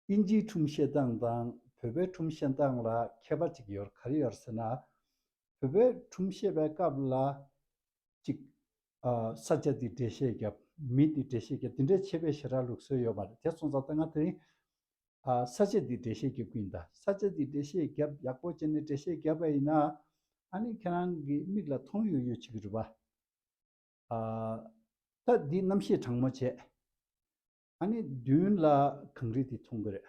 དབྱིན་ཇིའི་ཁྲོམ་བཤད་སྟངས་དང་བོད་པའི་ཁྲོམ་བཤད་སྟངས་ལ་ཁྱད་པར་ཅིག་ཡོད། ག་རེ་ཡོད་ཟེར་ན། བོད་པའི་ཁྲོམ་བཤད་པའི་སྐབས་ལ་ཅིག་ཨ། ས་ཆ་འདི་འགྲེལ་བཤད་བརྒྱབ། མི་འདི་འགྲེལ་བཤད་བརྒྱབ། དེ་འདྲའི་ཆེད་པའི་ཞེ་དྲག་ལུགས་སྲོལ་ཡོད་མ་རེད། དེ་སོང་ཙང་ད་ང་དེ་རིང་ཨ། ས་ཆ་འདི་འགྲེལ་བཤད་རྒྱབ་ཀྱི་ཡིན། ད་ས་ཆ་འདི་འགྲེལ་བཤད་བརྒྱབ། ཡག་པོ་བྱས་ནས་འགྲེལ་བཤད་བརྒྱབ་པ་ཡིན་ན། ཨ་ནི་ཁྱེད་རང་གི་མིག་ལ་མཐོང་ཡོད་ཡོད་བྱེད་ཀྱི་རེད་པ། ཨ། ད་འདི་གནམ་གཤིས་གྲང་མོ་བྱས། ཨ་ནི་མདུན་ལ་གངས་རི་འདི་མཐོང་གི་རེད།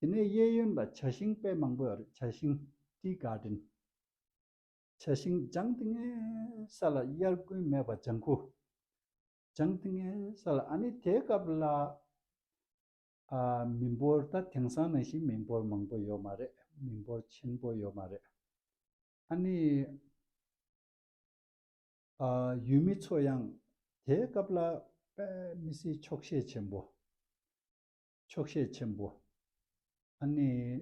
དེ་ནས་གཡས་གཡོན་ལ་བྱ་ཤིང་དཔེ་མང་པོ་ཡོད་རེད། བྱ་ཤིང་tea garden། བྱ་ཤིང་ལྗང་ཏིང་ངེ་ས་ལ་དབྱར་དགུན་མེད་པ་ལྗང་ཁུ། ལྗང་ཏིང་ངེ་ས་ལ། ཨ་ནི་དེའི་སྐབས་ལ་ཨ་མི་འབོར་ད་དེང་སང་ནང་བཞིན་མི་འབོར་མང་པོ་ཡོད་མ་རེད། མི་འབོར་ཆེན་པོ་ཡོད་མ་རེད། ཨ་ནི་ཨ་ཡུལ་མི་ཚོ་ཡང་དེའི་སྐབས་ལ་དཔེ་མི་སྲིད་ཆོག་ཤེས་ཆེན་པོ། ཆོག་ཤེས་ཆེན་པོ། ཨ་ནི་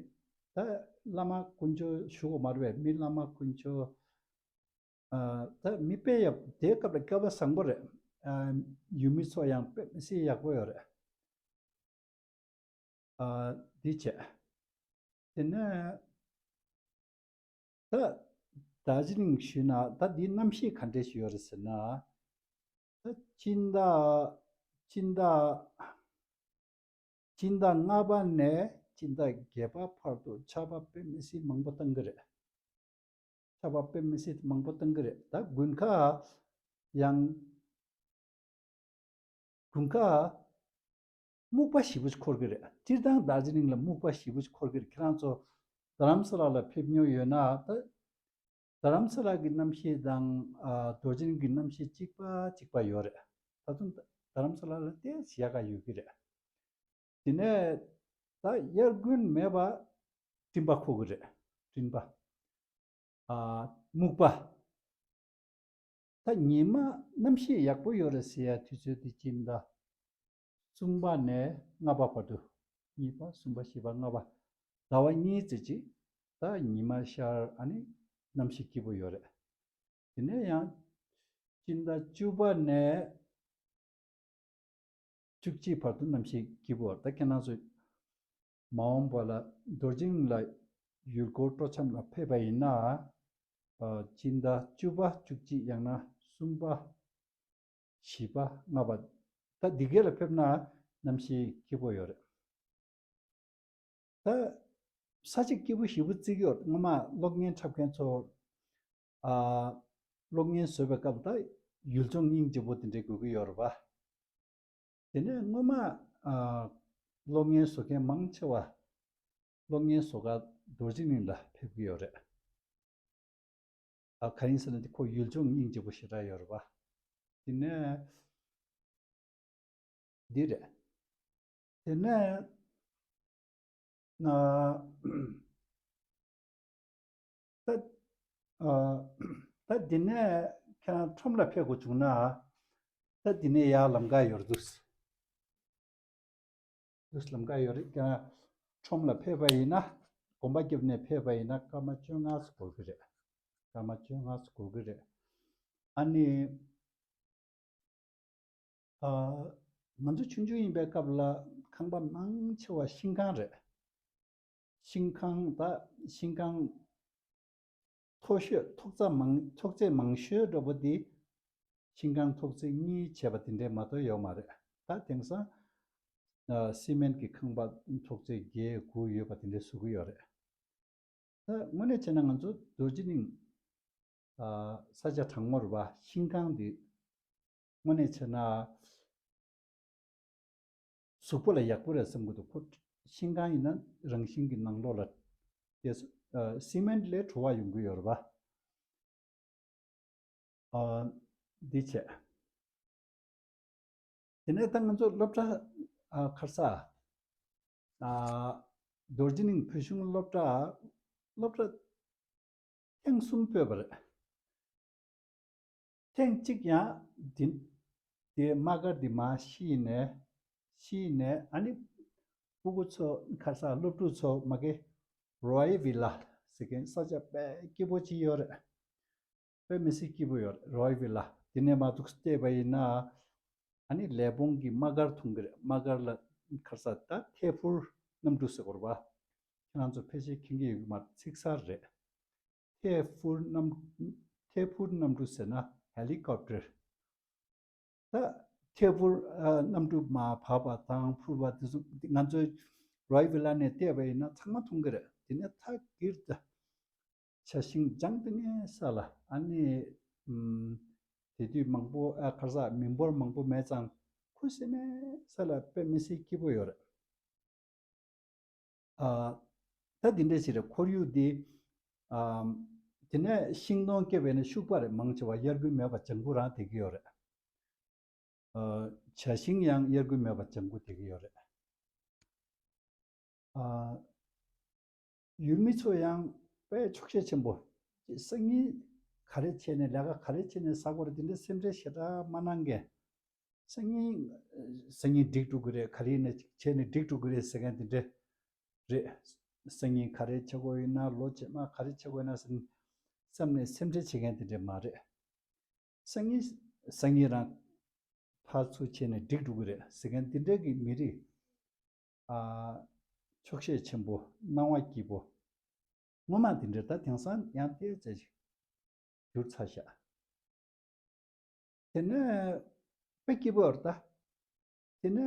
ད་བླ་མ་དཀོན་མཆོག་ཞུ་དགོས་མ་རེད་པས། མི་བླ་མ་དཀོན་མཆོག་ཨ་ད་མི་དཔེ་ཡག་དེའི་སྐབས་ལ་སྐལ་བ་བཟང་པོ་རེད། ཨ་ཡུལ་མི་ཚོ་ཡང་དཔེ་མི་སྲིད་ཡག་པོ་ཡོད་རེད། ཨ་འདི་བྱས། དེ་ནས་ད་རྡོ་རྗེ་གླིང་ཞུས་ན་ད་འདིའི་གནམ་གཤིས་ག་འདྲས་ཞིག་ཡོད་རེད་ཟེར་ན། ད་སྤྱི་ཟླ་སྤྱི་ཟླ་སྤྱི་ཟླ་ལྔ་པ་ནས་སྤྱི་ཟླ་བརྒྱད་པ་བར་དུ་ཆར་པ་དཔེ་མི་སྲིད་མང་པོ་བཏང་གི་རེད། ཆར་པ་དཔེ་མི་སྲིད་མང་པོ་བཏང་གི་རེད། ད་དགུན་ཁ་ཡང་དགུན་ཁ་སྨུག་པ་ཞེ་པོ་ཅིག་འཁོར་གི་རེད། སྤྱིར་བཏང་རྡོ་རྗེ་གླིང་ལ་སྨུག་པ་ཞེ་པོ་ཅིག་འཁོར་གི་རེད། ཁྱེད་རང་ཚོ་རྡ་རམ་ས་ལ་ལ་ཕེབས་མྱོང་ཡོད་ན། ད་རྡ་རམ་ས་ལ་གི་གནམ་གཤིས་དང་ཨ་རྡོ་རྗེ་གླིང་གི་གནམ་གཤིས་གཅིག་པ་གཅིག་པ་ཡོད་རེད། ད་དུང་རྡ་རམ་ས་ལ་ལ་དེ་ཞེ་དྲག་ཡོད་ཀྱི་རེད། དེ་ནས་ད་དབྱར་དགུན་མེད་པ་སྤྲིན་པ་འཁོར་གི་རེད། སྤྲིན་པ། ཨ་སྨུག་པ། ད་ཉི་མ་གནམ་གཤིས་ཡག་པོ་ཡོད་རེད་ཟེར་ཡ་དུས་ཚོད་དེ་སྤྱི་ཟླ་གསུམ་པ་ནས་ལྔ་པ་བར་དུ། གཉིས་པ་གསུམ་པ་བཞི་པ་ལྔ་པ། ཟླ་བ་གཉིས་ཙམ་ཅིག་ད་ཉི་མ་ཤར། ཨ་ནི་གནམ་གཤིས་སྐྱིད་པོ་ཡོད་རེད། དེ་ནས་ཡང་སྤྱི་ཟླ་བཅུ་པ་ནས་བཅུ་གཅིག་བར་དུ་གནམ་གཤིས་སྐྱིད་པོ། ད་ཁྱེད་རང་ཚོ་མ་འོངས་པ་ལ་རྡོ་རྗེ་གླིང་ལ་ཡུལ་སྐོར་སྤྲོ་འཆམ་ལ་ཕེབས་པ་ཡིན་ན། ཨ་སྤྱི་ཟླ་བཅུ་པ་བཅུ་གཅིག་ཡང་ན་གསུམ་པ་བཞི་པ་ལྔ་པ། ད་འདི་ག་ལ་ཕེབས་ན་གནམ་གཤིས་སྐྱིད་པོ་ཡོད་རེད། ད་ས་ཆ་སྐྱིད་པོ་ཞེ་པོ་བརྩི་གི་ཡོད། སྔོན་མ་གློག་བརྙན་འཁྲབ་མཁན་ཚོ། ཨ་གློག་བརྙན་བཟོ་བའི་སྐབས་ད་ཡུལ་ལྗོངས་སྙིང་རྗེ་པོ་དེ་འདྲའི་དགོས་ཀྱི་ཡོད་རེད་པ། དེ་ནས་སྔོན་མ་ཨ་གློག་བརྙན་བཟོ་མཁན་མང་ཆེ་བ་གློག་བརྙན་བཟོ་གར་རྡོ་རྗེ་གླིང་ལ་ཕེབས་ཀྱི་ཡོད་རེད། ཨ་གང་ཡིན་ཟེར་ན་དེ་ཁོ་ཡུལ་ལྗོངས་སྙིང་རྗེ་པོ་ཞེ་དྲག་ཡོད་རེད་པ། དེ་ནས་འདི་རེད། དེ་ནས་ཨ་ད་ཨ་ད་འདི་ནས་ཁྱེད་རང་ཁྲོམ་ལ་ཕེབས་དགོས་བྱུང་ན། ད་འདི་ནས་ཡར་ལམ་ཁ་ཡོད་རེད་འདུག་འདུག་ལམ་ཁ་ཡོད་རེད། ཁྱེད་རང་ཁྲོམ་ལ་ཕེབས་པ་ཡིན་ན། གོམ་པ་བརྒྱབ་ནས་ཕེབས་པ་ཡིན་ན་སྐར་མ་བཅོ་ལྔ་ཙམ་འགོར་གི་རེད། སྐར་མ་བཅོ་ལྔ་ཙམ་འགོར་གི་རེད། ཨ་ནི་ཨ་ང་ཚོ་ཆུང་ཆུང་ཡིན་པའི་སྐབས་ལ་ཁང་པ་མང་ཆེ་བ་ཤིང་ཁང་རེད། ཤིང་ཁང་། ད་ཤིང་ཁང་མཐོ་ཤོས་ཐོག་ཚད་མང་ཐོག་ཚད་མང་ཤོས་འདྲ་པོ་དེ་ཤིང་ཁང་ཐོག་ཚད་གཉིས་བྱས་པ་དེ་འདྲས་མ་གཏོགས་ཡོད་མ་རེད། ད་དེང་སང་ཨ་སི་མེན་གྱི་ཁང་པ་ཐོག་ཚད་བརྒྱད་དགུ་ཡོད་པ་དེ་འདྲས་བཟོ་གི་ཡོད་རེད། ད་དངོས་གནས་བྱས་ན་ང་ཚོ་རྡོ་རྗེ་གླིང་ཨ་ས་ཆ་དྲང་མོ་རེད་པ། ཤིང་ཁང་འདི་དངོས་གནས་བྱས་ན་གཟུགས་པོ་ལ་ཡག་པོ་རེད་བསམ་གྱི་འདུག་ཁོ་ཤིང་ཁང་ཡིན་ན་རང་བཞིན་གྱི་ནང་ལོགས་ལ་དེ་ཨ་སི་མེན་ལས་བྲོ་བ་ཡོང་གི་ཡོད་རེད་པ། ཨ་འདི་བྱས། དེ་ནས་ད་ང་ཚོ་སློབ་གྲྭ་ཨ་ཁ་སང་ཨ་རྡོ་རྗེ་གླིང་བོད་གཞུང་སློབ་གྲྭ་སློབ་གྲྭ་ཐེངས་གསུམ་སྤོས་པ་རེད། ཐེངས་གཅིག་ཡང་འདི་དེ་དམག་སྒར་འདི་མར་བཤིག་ནས་བཤིག་ནས། ཨ་ནི་སྤུ་གུ་ཚོ་ཁ་སང་སློབ་ཕྲུག་ཚོ་མ་གི་རོ་ཡལ་ཝི་ལ་ཟེར་མཁན་ས་ཆ་དཔེ་སྐྱིད་པོ་ཅིག་ཡོད་རེད། དཔེ་མི་སྲིད་སྐྱིད་པོ་ཡོད་རེད། རོ་ཡལ་ཝི་ལ་དེ་ནས་མར་འདུག་བལྟས་པ་ཡིན་ན། ཨ་ནི་ལས་སྦོམ་གྱི་དམག་སྒར་མཐོང་གི་རེད། དམག་སྒར་ལ་ཁ་སང་ད་ཐད་འཕུར་གནམ་གྲུ་ཟེར་དགོས་རེད་པ། ཁྱེད་རང་ཚོ་ཕལ་ཆེར་མཁྱེན་གྱི་ཡོད་ཀྱི་མ་རེད། ཚིག་གསར་རེད། ཐད་འཕུར་གནམ་ཐད་འཕུར་གནམ་གྲུ་ཟེར་ན་ཧེ་ལི་ཀོབ་ཊར། ད་ཐད་འཕུར་ཨ་གནམ་གྲུ་མར་བབས་པ་དང་འཕུར་བ་དེ་ཚོ་ང་ཚོའི་རོ་ཡལ་ཝི་ལ་ནས་བལྟས་པ་ཡིན་ན་ཚང་མ་མཐོང་གི་རེད། དེ་ནས་ཐག་གིར་ད་བྱ་ཤིང་ལྗང་ཏིང་ངེ་ས་ལ། ཨ་ནི་ཨམ་དེ་དུས་མང་པོ་ཨ་ཁ་སང་མི་འབོར་མང་པོ་མེད་ཙང་ཁུ་སིམ་མེ་ས་ལ་དཔེ་མི་སྲིད་སྐྱིད་པོ་ཡོད་རེད། ཨ། ད་འདི་འདྲ་ཞིག་རེད། ཁོར་ཡུག་འདི། ཨ། དེ་ནས་ཤིང་སྡོང་སྐྱེས་པ་ཡིན་ན་ཤུག་པ་རེད། མང་ཆེ་བ་དབྱར་དགུན་མེད་པ་ལྗང་ཁུ་རང་བསྡད་ཀྱི་ཡོད་རེད། ཨ། བྱ་ཤིང་ཡང་དབྱར་དགུན་མེད་པ་ལྗང་ཁུ་བསྡད་ཀྱི་ཡོད་རེད། ཨ། ཡུལ་མི་ཚོ་ཡང་དཔེ་ཆོག་ཤེས་ཆེན་པོ། སང་ཉིན་ག་རེ་བྱས་ནས་ལས་ཀ་ག་རེ་བྱས་ནས་ཟ་དགོས་རེད། དེ་འདྲའི་སེམས་ཁྲལ་ཞེ་དྲག་མ་གནང་མཁན། སང་ཉིན། སང་ཉིན་འགྲིག་འགྲོ་གི་རེད། ག་རེ་ཡིན་ན་བྱས་ནས་འགྲིག་འགྲོ་གི་རེད་ཟེར་མཁན་དེ་འདྲ་རེད། སང་ཉིན་ག་རེ་བྱེད་དགོས་ཡིན་ན། ལོ་རྗེས་མ་ག་རེ་བྱེད་དགོས་ཡིན་ན་ཟེར་བསམ་ནས་སེམས་ཁྲལ་བྱེད་མཁན་དེ་འདྲ་མ་རེད། སང་ཉིན། སང་ཉིན་རང་ཕར་ཚུར་བྱས་ནས་འགྲིག་འགྲོ་གི་རེད་ཟེར་མཁན་དེ་འདྲ་གི་མི་རིགས། ཨ། ཆོག་ཤེས་ཆེན་པོ། སྣང་བ་སྐྱིད་པོ། ངོ་མ་དེ་འདྲ། ད་དེང་སང་ཡང་ཏོག་ཙམ་ཞིག་འགྱུར་ཚར་ཤག་དེ་ནས་དཔེ་སྐྱིད་པོ་རེད་ད། དེ་ནས།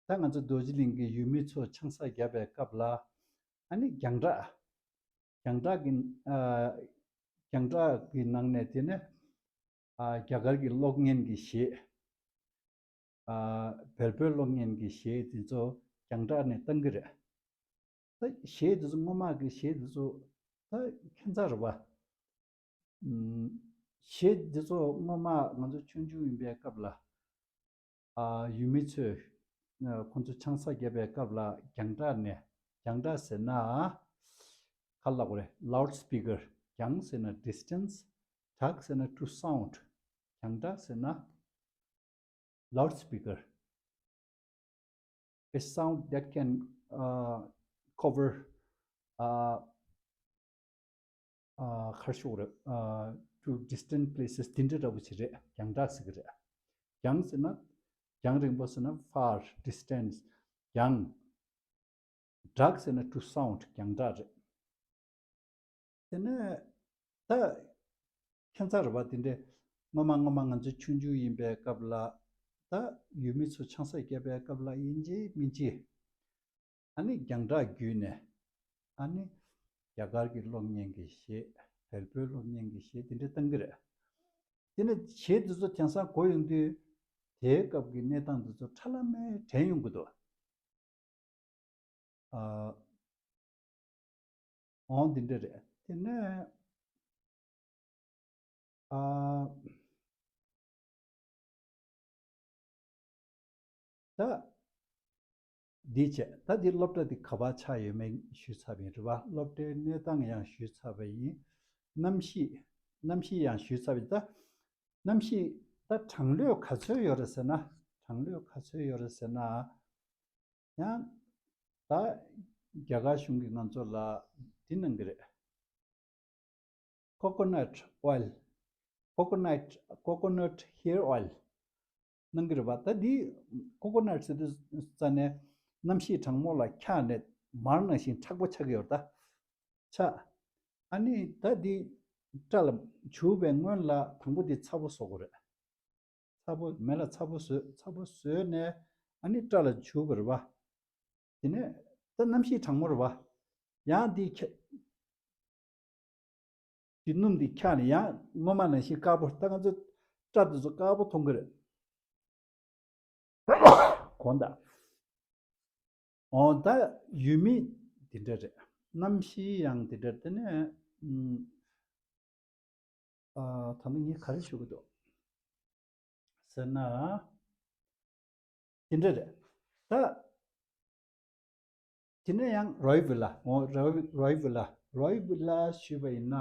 ཨ། ད་ང་ཚོ་རྡོ་རྗེ་གླིང་གི་ཡུལ་མི་ཚོ་ཆང་ས་བརྒྱབ་པའི་སྐབས་ལ། ཨ་ནི་རྒྱང་བསྒྲགས། རྒྱང་བསྒྲགས་ཀྱི། ཨ། རྒྱང་བསྒྲགས་ཀྱི་ནང་ནས་དེ་ནས། ཨ། རྒྱ་གར་གྱི་གློག་བརྙན་གྱི་གཞས། ཨ། བལ་པོའི་གློག་བརྙན་གྱི་གཞས་དེ་ཚོ་རྒྱང་བསྒྲགས་ནས་བཏང་གི་རེད། ད་གཞས་དེ་ཚོ། སྔོན་མ་གི་གཞས་དེ་ཚོ་ད་ཁྱད་མཚར་རེད་པ། ཨམ། གཞས་འདི་ཚོ་སྔོན་མ་ང་ཚོ་ཆུང་ཆུང་ཡིན་པའི་སྐབས་ལ། ཨ། ཡུལ་མི་ཚོས། ཨ། ཁོང་ཚོ་ཆང་ས་བརྒྱབ་པའི་སྐབས་ལ་རྒྱང་བསྒྲགས་ནས། རྒྱང་བསྒྲགས་ཟེར་ན་ག་རེ་ལབ་དགོས་རེད། ལའུཌ་སི་པི་ཀར། རྒྱང་ཟེར་ན་ཌི་སི་ཊན་སི། བསྒྲགས་ཟེར་ན་ཊུ་སའུནཌ། རྒྱང་བསྒྲགས་ཟེར་ན་ལའུཌ་སི་པི་ཀར། A sound that can, uh, cover, uh, uh, ག་རེ་ཞུ་དགོས་རེད། uh, to distant places. དེ་འདྲ་འདྲ་པོ་ཅིག་རེད། རྒྱང་བསྒྲགས་ཟེར་གི་རེད། རྒྱང་ཟེར་ན། རྒྱང་རིང་པོ་ཟེར་ན་far distance. རྒྱང་། བསྒྲགས་ཟེར་ན་to sound. རྒྱང་བསྒྲགས་རེད། དེ་ནས་ད་ཁྱད་མཚར་རེད་པ། དེ་འདྲའི་སྔོན་མ་སྔོན་མ་ང་ཚོ་ཆུང་ཆུང་ཡིན་པའི་སྐབས་ལ། ད་ཡུལ་མི་ཚོ་ཆང་ས་བརྒྱབ་པའི་སྐབས་ལ་ཡིན་གཅིག་མིན་གཅིག་ཨ་ནི་རྒྱང་བསྒྲགས་བརྒྱུད་ནས། ཨ་ནི་རྒྱ་གར་གྱི་གློག་བརྙན་གྱི་གཞས། བལ་པོའི་གློག་བརྙན་གྱི་གཞས་དེ་འདྲ་བཏང་གི་རེད། དེ་ནས་གཞས་དེ་ཚོ་དེང་སང་གོ་ཡོང་དུས། དེའི་སྐབས་ཀྱི་གནས་སྟངས་དེ་ཚོ་ཁྲ་ལམ་མེ་དྲན་ཡོང་གི་འདུག་ཨ། འོ་འདི་འདྲ་རེད། དེ་ནས། ཨ། ད་འདི་བྱས། ད་འདི་སློབ་གྲྭ་འདི་ག་པར་ཆགས་ཡོད་མེད་ཞུས་ཚར་བ་ཡིན། རེད་པ། སློབ་གྲྭའི་གནས་སྟངས་ཡང་ཞུས་ཚར་བ་ཡིན། གནམ་གཤིས། གནམ་གཤིས་ཡང་ཞུས་ཚར་བ་ཡིན། ད་གནམ་གཤིས་ད་གྲང་ལྷོད་ག་ཚོད་ཡོད་རེད་ཟེར་ན། གྲང་ལྷོད་ག་ཚོད་ཡོད་རེད་ཟེར་ན། ཡང་ད་རྒྱ་གར་གཞུང་གིས་ང་ཚོ་ལ་འདི་གནང་གི་རེད། Coconut oil. Coconut, coconut hair oil གནང་གི་རེད་པ། ད་འདི་ཀོ་ཀོ་ནཊ་ཟེར་དུས་ཙ་ནས་གནམ་གཤིས་གྲང་མོ་ལ་འཁྱགས་ནས་མར་ནང་བཞིན་མཁྲེགས་པོ་ཆགས་ཀྱི་ཡོད་རེད་ད། ཆགས། ཨ་ནི་ད་འདི་སྐྲ་ལ་བྱུག་པའི་སྔོན་ལ་དང་པོ་འདི་ཚ་པོ་བཟོ་དགོས་རེད། ཚ་པོ། མེ་ལ་ཚ་པོ་བཟོས། ཚ་པོ་བཟོས་ནས་ཨ་ནི་སྐྲ་ལ་བྱུག་པ་རེད་པ། དེ་ནས་ད་གནམ་གཤིས་གྲང་མོ་རེད་པ། ཡང་འདི་འཁྱགས། འདི་སྣུམ་འདི་འཁྱགས་ནས་ཡང་སྔོན་མ་ནང་བཞིན་དཀར་པོ། ད་ང་ཚོ་སྐྲ་འདི་ཚོ་དཀར་པོ་མཐོང་གི་རེད། གོང་དང་། འོ་ད་ཡུལ་མི་འདི་འདྲ་རེད། གནམ་གཤིས་ཡང་འདི་འདྲ། དེ་ནས་ཨམ། ཨ། ད་ནི་ངས་ག་རེ་ཞུ་གི་འདུག་ཟེར་ན། དེ་འདྲ་རེད། ད་དེ་ནས་ཡང་རོའི་བི་ལ། འོ། རོའི་རོའི་བི་ལ། རོའི་བི་ལ་ཞུས་པ་ཡིན་ན།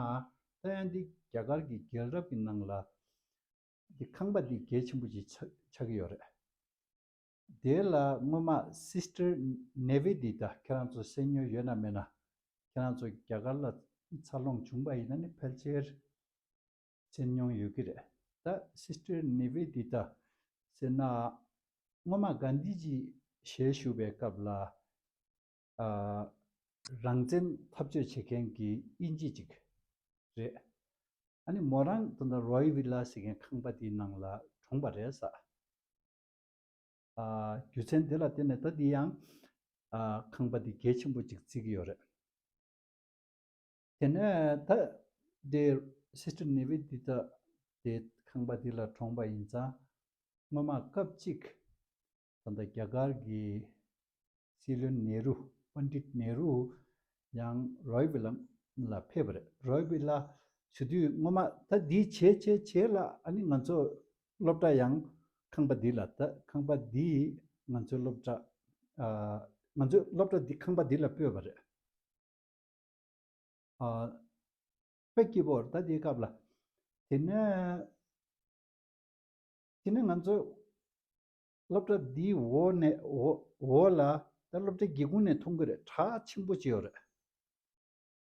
ད་ཡང་འདི་རྒྱ་གར་གྱི་རྒྱལ་རབས་ཀྱི་ནང་ལ་འདི་ཁང་པ་འདི་གལ་ཆེན་པོ་ཅིག་ཆགས་ཆགས་ཀྱི་ཡོད་རེད། དེ་ལ་སྔོན་མ་སིས་ཊར་ནེ་ཝི་དི་ཏཱ། ཁྱེད་རང་ཚོ་གསན་མྱོང་ཡོད་ན་མེད་ན། ཁྱེད་རང་ཚོ་རྒྱ་གར་ལ་འཚར་ལོངས་བྱུང་པ་ཡིན་ན་ནི་ཕལ་ཆེར་གསན་མྱོང་ཡོད་ཀྱི་རེད། ད་སིས་ཊར་ནེ་ཝི་དི་ཏཱ་ཟེར་ན། སྔོན་མ་གྷན་དྷི་ཇི་ཞལ་བཞུགས་པའི་སྐབས་ལ། ཨ། རང་བཙན་འཐབ་རྩོད་བྱེད་མཁན་གྱི་དབྱིན་ཇི་ཅིག་རེད། ཨ་ནི་མོ་རང་ད་ལྟ་རོའི་བི་ལ་ཟེར་མཁན་ཁང་པ་དེའི་ནང་ལ་གྲོངས་པ་རེད་ཟེར། ཨ། རྒྱུ་མཚན་དེ་ལ་བརྟེན་ནས་ད་འདི་ཡང་། ཨ། ཁང་པ་འདི་གལ་ཆེན་པོ་ཅིག་བརྩི་གི་ཡོད་རེད། དེ་ནས་ད་དེ་སིས་ཊར་ནེ་ཝི་དི་ཏཱ་དེ་ཁང་པ་འདི་ལ་གྲོངས་པ་ཡིན་ཙང་། སྔོན་མ་སྐབས་གཅིག་ད་ལྟ་རྒྱ་གར་གྱི་ སྲིད་བློན་ནེ་རུ། པཎྜིཏ་ནེ་རུ་ཡང་རོའི་བི་ལ་ལ་ཕེབས་པ་རེད། རོའི་བི་ལ་ཞུ་དུས་སྔོན་མ་ད་འདི་བྱས་བྱས་བྱས་ལ་ཨ་ནི་ང་ཚོ་སློབ་གྲྭ་ཡང་ཁང་པ་འདི་ལ། ད་ཁང་པ་འདི་ང་ཚོའི་སློབ་གྲྭ། ཨ། ང་ཚོའི་སློབ་གྲྭ་འདི་ཁང་པ་འདི་ལ་སྤོས་པ་རེད། ཨ། དཔེ་སྐྱིད་པོ་རེད། ད་དེའི་སྐབས་ལ། དེ་ནས་དེ་ནས་ང་ཚོ་སློབ་གྲྭ་འདིའི་འོག་ནས་འོག་འོག་ལ་ད་སློབ་གྲྭ་སྒེའུ་ཁུང་ནས་མཐོང་གི་རེད། བྲག་ཆེན་པོ་ཅིག་ཡོད་རེད།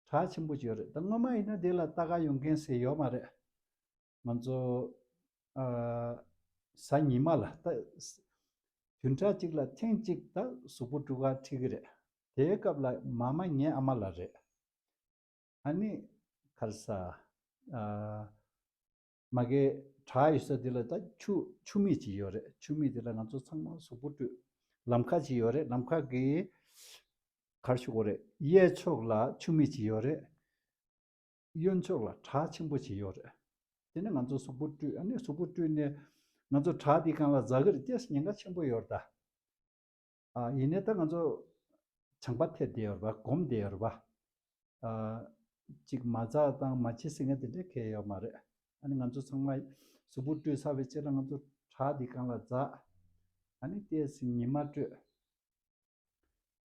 བྲག་ཆེན་པོ་ཅིག་ཡོད་རེད། ད་སྔོན་མ་ཡིན་ན་དེ་ལ་ལྟ་ག་ཡོང་མཁན་ཟེར་ཡོད་མ་རེད། ང་ཚོ་ཨ། གཟའ་ཉི་མ་ལ་ད་བདུན་ཕྲག་གཅིག་ལ་ཐེངས་གཅིག་ད་གཟུགས་པོ་བཀྲུ་ག་ཁྲིད་ཀྱི་རེད། དེའི་སྐབས་ལ་མ་མ་ངའི་ཨ་མ་ལགས་རེད། ཨ་ནི་ག་རེ་ཟ། ཨ། མ་གིའི་བྲག་ཡོད་ས་དེ་ལ་ད་ཆུ་ཆུ་མིག་ཅིག་ཡོད་རེད། ཆུ་མིག་དེ་ལ་ང་ཚོ་ཚང་མ་གཟུགས་པོ་བཀྲུས། ལམ་ཁ་ཅིག་ཡོད་རེད། ལམ་ཁ་གི་ག་རེ་ཞུ་དགོས་རེད། གཡས་ཕྱོགས་ལ་ཆུ་མིག་ཅིག་ཡོད་རེད། གཡོན་ཕྱོགས་ལ་བྲག་ཆེན་པོ་ཅིག་ཡོད་རེད། དེ་ནས་ང་ཚོ་གཟུགས་པོ་བཀྲུས། ཨ་ནི་གཟུགས་པོ་བཀྲུས་ནས་ང་ཚོ་བྲག་དེའི་སྒང་ལ་འཛེག་གི་རེད། ཏོག་ཙམ་ཉེན་ཁ་ཆེན་པོ་ཡོད་རེད་ད། ཨ། ཡིན་ནའི་ད་ང་ཚོ་བྱང་པ་ཐེབས་བསྡད་ཡོད་རེད་པ། སྒོམ་བསྡད་ཡོད་རེད་པ། ཨ། ཅིག་མ་འཛེག་དང་མ་བྱེད་ཟེར་མཁན་དེ་འདྲ་གང་ཡང་ཡོད་མ་རེད། ཨ་ནི་ང་ཚོ་ཚང་མ་གཟུགས་པོ་བཀྲུས་ཚར་བའི་རྗེས་ལ་ང་ཚོ་བྲག་དེའི་སྒང་ལ་འཛེགས། ཨ་ནི་ཏོག་ཙམ་ཉི་མ་བཀྲུས།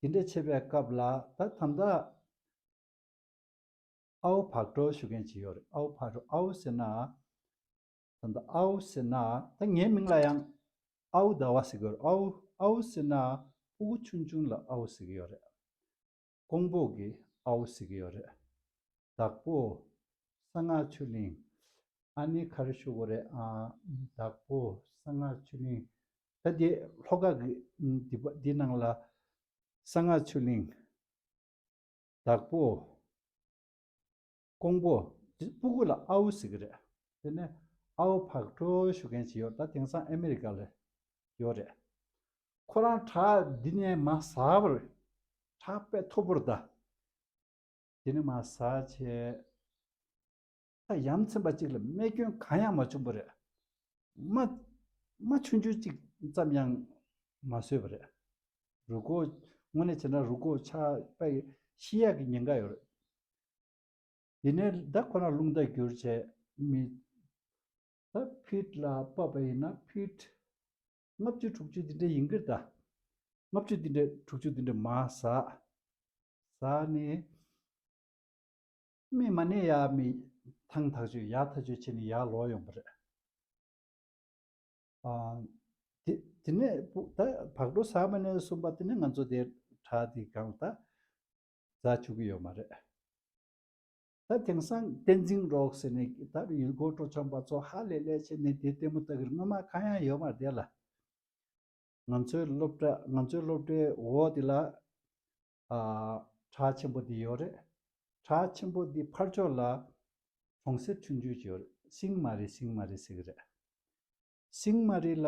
དེ་འདྲ་བྱེད་པའི་སྐབས་ལ་ད་ད་ལྟ་ཨའོ་བག་གྲོ་ཞུ་མཁན་ཅིག་ཡོད་རེད། ཨའོ་བག་གྲོ། ཨའོ་ཟེར་ན། ད་ལྟ་ཨའོ་ཟེར་ན། ད་ངའི་མིང་ལ་ཡང་ཨའོ་ཟླ་བ་ཟེར་གྱི་ཡོད་རེད། ཨའོ། ཨའོ་ཟེར་ན་ཕྲུ་གུ་ཆུང་ཆུང་ལ་ཨའོ་ཟེར་གྱི་ཡོད་རེད། ཀོང་པོ་གི་ཨའོ་ཟེར་གྱི་ཡོད་རེད། བདག་པོ་གསང་སྔགས་ཆོས་གླིང་། ཨ་ནི་ག་རེ་ཞུ་དགོས་རེད། ཨ། བདག་པོ་གསང་སྔགས་ཆོས་གླིང་། ད་དེ་ལྷོ་ཁ་གི་འདི་པ་འདི་ནང་ལ་གསང་སྔགས་ཆོས་གླིང་། བདག་པོ། ཀོང་པོ། འདི་ཕྲུ་གུ་ལ་ཨའོ་ཟེར་གྱི་རེད། དེ་ནས་ཨའོ་བག་གྲོ་ཞུ་མཁན་ཅིག་ཡོད། ད་དེང་སང་ཨ་མི་རི་ཀ་ལ་ཡོད་རེད། ཁོ་རང་བྲག་འདི་ནས་མར་ཟགས་པ་རེད། བྲག་དཔེ་མཐོ་པོ་རེད་ད། དེ་ནས་མར་ཟགས་བྱས། ད་ཡ་མཚན་པ་གཅིག་ལ་རྨས་སྐྱོན་གང་ཡང་མ་བྱུང་བ་རེད། རྨ་རྨ་ཆུང་ཆུང་གཅིག་ཙམ་ཡང་མ་བཟོས་པ་རེད། རུས་ཁོག་དངོས་གནས་བྱས་ན་རུས་ཁོག་ཆག་པའི་ཤི་ཡག་གི་ཉེན་ཁ་ཡོད་རེད། ཡིན་ནའི་ད་ཁོ་རང་རླུང་རྟ་བསྒྱུར་བྱས་མི། ད་ཕིཊ་ལ་དཔག་པ་ཡིན་ན་ཕིཊ་ལྔ་བཅུ་དྲུག་ཅུ་འདི་འདྲ་ཡིན་གྱི་རེད་ད། ལྔ་བཅུ་འདི་འདྲ་དྲུག་ཅུ་འདི་འདྲ་མར་ཟགས། ཟགས་ནས་མི་མ་ནས་ཡར་མི་ཐང་ཐག་ཆོད་ཡར་ཐག་ཆོད་བྱས་ནས་ཡར་ལོག་ཡོང་པ་རེད། ཨ། དེ་དེ་ནས་ཕྲུ་ད་བག་གྲོ་ཟགས་པ་ནས་བཟུང་པ་དེ་ནས་ང་ཚོ་དེ་བྲག་དེའི་སྒང་ལ་ད་འཛེག་བཅུག་གི་ཡོད་མ་རེད། ད་དེང་སང་བསྟན་འཛིན་རོགས་ཟེར་ནས་ད་ཡུལ་སྐོར་སྤྲོ་འཆམ་པ་ཚོ་ཧ་ལས་ལས་བྱས་ནས་དེ་ལྟད་མོ་ལྟ་གི་རེད། སྔོན་མ་གང་ཡང་ཡོད་མ་རེད་དེ་ལ། ང་ཚོའི་སློབ་གྲྭ་ང་ཚོའི་སློབ་གྲྭའི་འོག་དེ་ལ། ཨ། བྲག་ཆེན་པོ་འདི་ཡོད་རེད། བྲག་ཆེན་པོ་འདི་ཕར་ཕྱོགས་ལ་གྲོང་གསེབ་ཆུང་ཆུང་ཅིག་ཡོད་རེད། སིང་མ་རི། སིང་མ་རི་ཟེར་གྱི་རེད། སིང་མ་རི་ལ་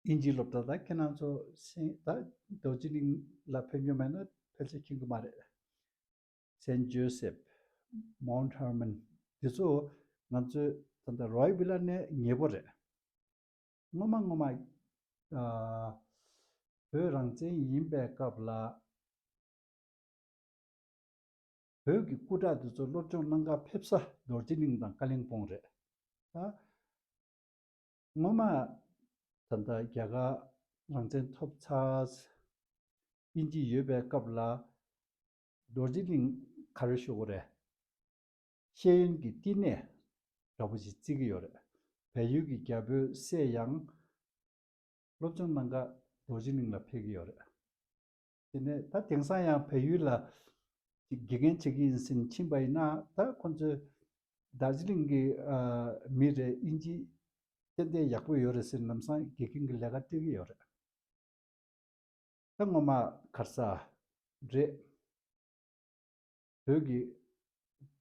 དབྱིན་ཇིའི་སློབ་གྲྭ། ད་ཁྱེད་རང་ཚོ་སིང་ད་རྡོ་རྗེ་གླིང་ལ་ཕེབས་མྱོང་མེད་ན་ཕལ་ཆེར་མཁྱེན་གྱི་མ་རེད། སན་ཇོ་སེབ། མོན་ཧར་མན། འདི་ཚོ་ང་ཚོའི་ད་ལྟ་རོའི་བི་ལ་ནས་ཉེ་པོ་རེད། སྔོན་མ་སྔོན་མ། ཨ། བོད་རང་བཙན་ཡིན་པའི་སྐབས་ལ། བོད་ཀྱི་སྐུ་དྲག་འདི་ཚོ་སློབ་སྦྱོང་གནང་ག་ཕེབས་ས་རྡོ་རྗེ་གླིང་དང་ཀ་ལིང་སྤོང་རེད། ད་སྔོན་མ་ད་ལྟ་རྒྱ་གར་རང་བཙན་ཐོབ་ཚར། དབྱིན་ཇི་ཡོད་པའི་སྐབས་ལ་རྡོ་རྗེ་གླིང་ག་རེ་ཞུ་དགོས་རེད། ཤེས་ཡོན་གྱི་བསྟི་གནས་འདྲ་པོ་ཞིག་བརྩི་གི་ཡོད་རེད། བལ་ཡུལ་གྱི་རྒྱ་བོད་སྲས་ཡང་སློབ་སྦྱོང་གནང་ག་རྡོ་རྗེ་གླིང་ལ་ཕེབས་ཀྱི་ཡོད་རེད། དེ་ནས་ད་དེང་སང་ཡང་བལ་ཡུལ་ལ་ཅིག་དགེ་རྒན་བྱེད་ཀྱི་ཡིན་ཟེར་ནས་ཕྱིན་པ་ཡིན་ན། ད་ཁོང་ཚོས་རྡོ་རྗེ་གླིང་གི་ཨ་མི་རེད། དབྱིན་ཇི་ཏན་ཏན་ཡག་པོ་ཡོད་རེད་ཟེར་ནས་ལམ་སང་དགེ་རྒན་གྱི་ལས་ཀ་སྤྲད་ཀྱི་ཡོད་རེད། ད་ངོ་མ་ག་རེ་ཟ་རེད། བོད་ཀྱི་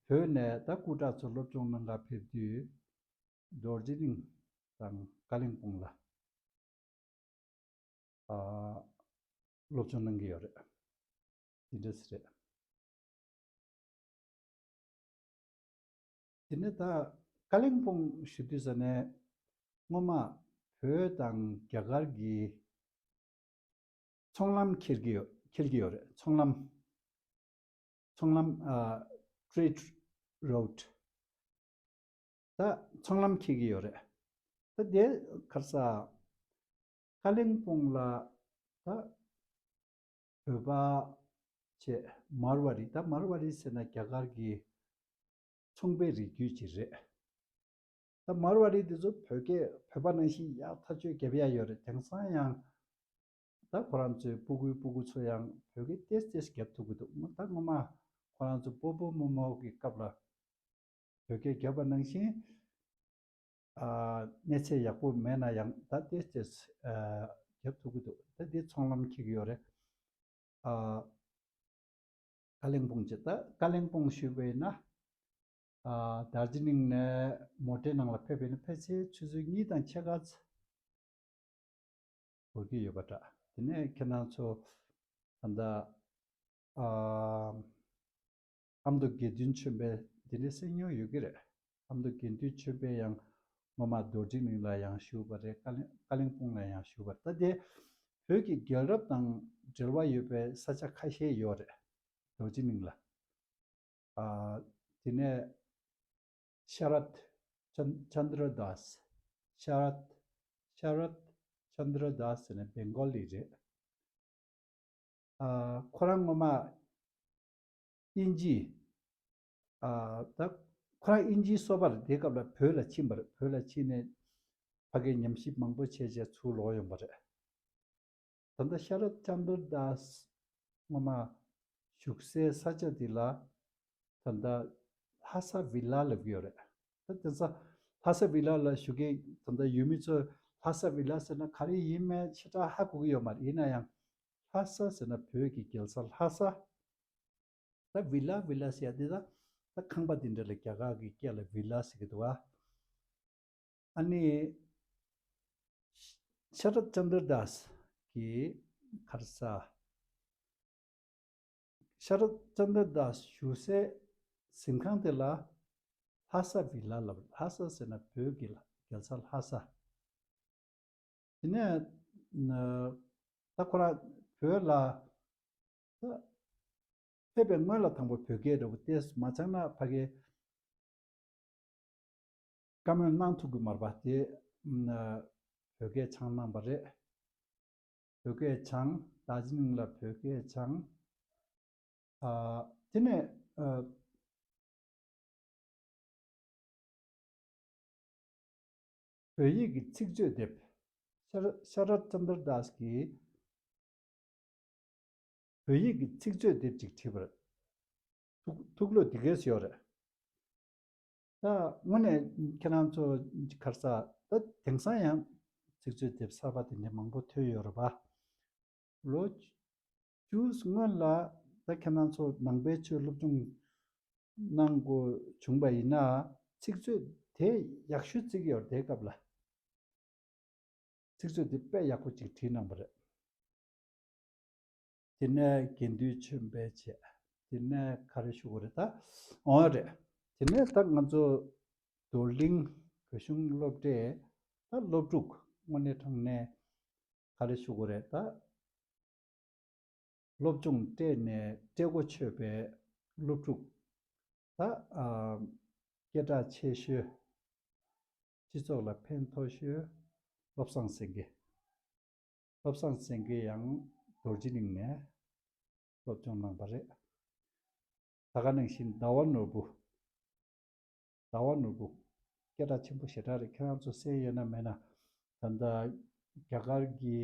བོད་ནས་ད་སྐུ་དྲག་ཚོ་སློབ་སྦྱོང་གནང་ག་ཕེབས་དུས་རྡོ་རྗེ་གླིང་དང་ཀ་ལིང་སྤུང་ལ་ཨ་སློབ་སྦྱོང་གནང་གི་ཡོད་རེད། དེ་འདྲ་ཟེར་རེད། དེ་ནས་ད་ཀ་ལིང་སྤུང་ཞུ་དུས་ཙ་ནས་སྔོན་མ་བོད་དང་རྒྱ་གར་གྱི་ ཚོང་ལམ་འཁེལ་གྱི་ཡོད། འཁེལ་གྱི་ཡོད་རེད། ཚོང་ལམ། ཚོང་ལམ། ཨ། Trade Road། ད་ཚོང་ལམ་འཁེལ་གྱི་ཡོད་རེད། ད་དེ་ག་རེ་ཟ། ཀ་ལིང་སྤུང་ལ་ད་བོད་པ་བྱས། མར་ཝ་རི། ད་མར་ཝ་རི་ཟེར་ན་རྒྱ་གར་གྱི་ཚོང་པའི་རིགས་རྒྱུད་ཅིག་རེད། ད་མར་ཝ་རི་དེ་ཚོ་བོད་སྐད་བོད་པ་ནང་བཞིན་ཡག་ཐག་ཆོད་རྒྱབ་ཡ་ཡོད་རེད། དེང་སང་ཡང་ད་ཁོ་རང་ཚོའི་སྤུ་གུའི་སྤུ་གུ་ཚོ་ཡང་བོད་སྐད་ཏོག་ཙམ་རྒྱབ་ཐུབ་ཀྱི་འདུག་ད་སྔོན་མ་ཁོ་རང་ཚོ་སྤོ་བོ་རྨོ་མོ་གི་སྐབས་ལ་བོད་སྐད་རྒྱབ་པ་ནང་བཞིན། ཨ། གནས་ཚད་ཡག་པོ་མེད་ན་ཡང་ད་ཏོག་ཙམ། ཨ། རྒྱབ་ཐུབ་ཀྱི་འདུག་ད་འདི་ཚོང་ལམ་འཁེལ་གྱི་ཡོད་རེད། ཨ། ཀ་ལིང་སྤུང་བྱས། ད་ཀ་ལིང་སྤུང་ཞུས་པ་ཡིན་ན། ཨ། དར་ཇི་ལིང་ནས་མོ་ཊའི་ནང་ལ་ཕེབས་པ་ཡིན་ན་ཕལ་ཆེར་ཆུ་ཚོད་གཉིས་དང་ཕྱེད་ཀ་ཙམ་འགོར་གྱི་ཡོད་པ་འདྲ། དེ་ནས་ཁྱེད་རང་ཚོ་ད་ལྟ། ཨ། ཨ་མདོ་དགེ་འདུན་ཆོས་འཕེལ་འདི་འདྲའི་གསན་མྱོང་ཡོད་ཀྱི་རེད། ཨ་མདོ་དགེ་འདུན་ཆོས་འཕེལ་ཡང་སྔོན་མ་རྡོ་རྗེ་གླིང་ལ་ཡང་བཞུགས་པ་རེད། ཀ་ལིང་ཀ་ལིང་སྤུང་ལ་ཡང་བཞུགས་པ་རེད། ད་དེ་བོད་ཀྱི་རྒྱལ་རབས་དང་འབྲེལ་བ་ཡོད་པའི་ས་ཆ་ཁ་ཤས་ཡོད་རེད། རྡོ་རྗེ་གླིང་ལ། ཨ། དེ་ནས་ཤ་རད་ཅན་ཅན་དྲ་དཱས། ཤ་རད་ཤ་རད་ཅན་དྲ་དཱས་ཟེར་ནས་བེང་གོ་ལི་རེད། ཨ། ཁོ་རང་སྔོན་མ་དབྱིན་ཇི། ཨ། ད་ཁོ་རང་དབྱིན་ཇིའི་སོ་པ་རེད། དེའི་སྐབས་ལ་བོད་ལ་ཕྱིན་པ་རེད། བོད་ལ་ཕྱིན་ནས་ཕ་གིར་ཉམས་ཞིབ་མང་པོ་བྱས་བྱས་ཚུར་ལོག་ཡོང་པ་རེད། ད་ལྟ་ཤ་རད་ཅན་དྲ་དཱས་སྔོན་མ་བཞུགས་སའི་ས་ཆ་འདི་ལ་ད་ལྟ་ལྷ་ས་བི་ལ་ལབ་ཀྱི་ཡོད་རེད། ད་དེང་སང་ལྷ་ས་བི་ལ་ལ་བཞུགས་མཁན་ད་ལྟ་ཡུལ་མི་ཚོས་ལྷ་ས་བི་ལ་ཟེར་ན་ག་རེ་ཡིན་མིན་ཞེ་དྲག་ཧ་གོ་གི་ཡོད་མ་རེད། ཡིན་ན་ཡང་ལྷ་ས་ཟེར་ན་བོད་ཀྱི་རྒྱལ་ས་ལྷ་ས། ད་བི་ལ་བི་ལ་ཟེར་ཡ་འདི་ད་ད་ཁང་པ་འདི་འདྲ་ལ་རྒྱ་གར་གྱི་སྐད་ལ་བི་ལ་ཟེར་གྱི་འདུག་བ། ཨ་ནི་ཤ་རད་ཅན་དྲ་དཱས་ཀྱི་ག་རེ་ཟ། ཤ་རད་ཅན་དྲ་དཱས་བཞུགས་སའི་གཟིམ་ཁང་དེ་ལ་ལྷ་ས་བི་ལ་ལབ། ལྷ་ས་ཟེར་ན་བོད་ཀྱི་རྒྱལ་ས་ལྷ་ས། དེ་ནས་ད་ཁོ་རང་བོད་ལ་ད་ཕེབས་པའི་སྔོན་ལ་དང་པོ་བོད་སྐད་འདྲ་པོ་ཏོག་ཙམ་མ་སྦྱངས་ན་ཕ་གིར་བཀའ་མོལ་གནང་ཐུབ་ཀྱི་མ་རེད་པ། དེ་བོད་སྐད་སྦྱངས་གནང་པ་རེད། བོད་སྐད་སྦྱངས། དར་ཇི་ལིང་ལ་བོད་སྐད་སྦྱངས། ཨ། དེ་ནས་ཨ། བོད་ཡིག་གི་ཚིག་མཛོད་དེབ། ཤ་ར་ཤ་རད་ཅན་དྲ་དཱས་ཀྱི་བོད་ཡིག་གི་ཚིག་མཛོད་དེབ་ཅིག་བྲིས་པ་རེད། ཐུགས་ཐུགས་བློ་འདི་གས་ཡོད་རེད། ད་དངོས་གནས་ཁྱེད་རང་ཚོ་ག་རེ་ཟ། ད་དེང་སང་ཡང་ཚིག་མཛོད་དེབ་གསར་པ་དེ་འདྲ་མང་པོ་ཐོན་ཡོད་རེད་པ། ལོ་བཅུ་སྔོན་ལ་ད་ཁྱེད་རང་ཚོ་ནང་པའི་ཆོས་སློབ་སྦྱོང་གནང་དགོས་བྱུང་པ་ཡིན་ན་ཚིག་མཛོད་དེ་ཡག་ཤོས་བརྩི་གི་ཡོད་རེད། དེའི་སྐབས་ལ་ཚིག་མཛོད་དེ་དཔེ་ཡག་པོ་ཅིག་བྲིས་གནང་པ་རེད། དེ་ནས་དགེ་འདུན་ཆོས་འཕེལ་བྱས། དེ་ནས་ག་རེ་ཞུ་དགོས་རེད་ད། འོ་རེད། དེ་ནས་ད་ང་ཚོ་རྡོར་གླིང་བོད་གཞུང་སློབ་གྲྭའི་ད་སློབ་ཕྲུག་དངོས་གནས་དྲང་གནས་ག་རེ་ཞུ་དགོས་རེད་ད། སློབ་སྦྱོང་སྤྲད་ནས་སྤྲད་གོ་ཆོད་པའི་སློབ་ཕྲུག་ད། ཨ། སྐད་གྲགས་ཆེ་ཤོས། སྤྱི་ཚོགས་ལ་ཕན་ཐོགས་ཤོས་བློ་བཟང་སེང་གེ། བློ་བཟང་སེང་གེ་ཡང་རྡོ་རྗེ་གླིང་ནས་སློབ་སྦྱོང་གནང་པ་རེད། ད་ག་ནང་བཞིན་ཟླ་བ་ནོར་བུ། ཟླ་བ་ནོར་བུ། སྐད་གྲགས་ཆེན་པོ་ཞེ་དྲག་རེད། ཁྱེད་རང་ཚོ་གསན་ཡོད་ན་མེད་ན། ད་ལྟ་རྒྱ་གར་གྱི་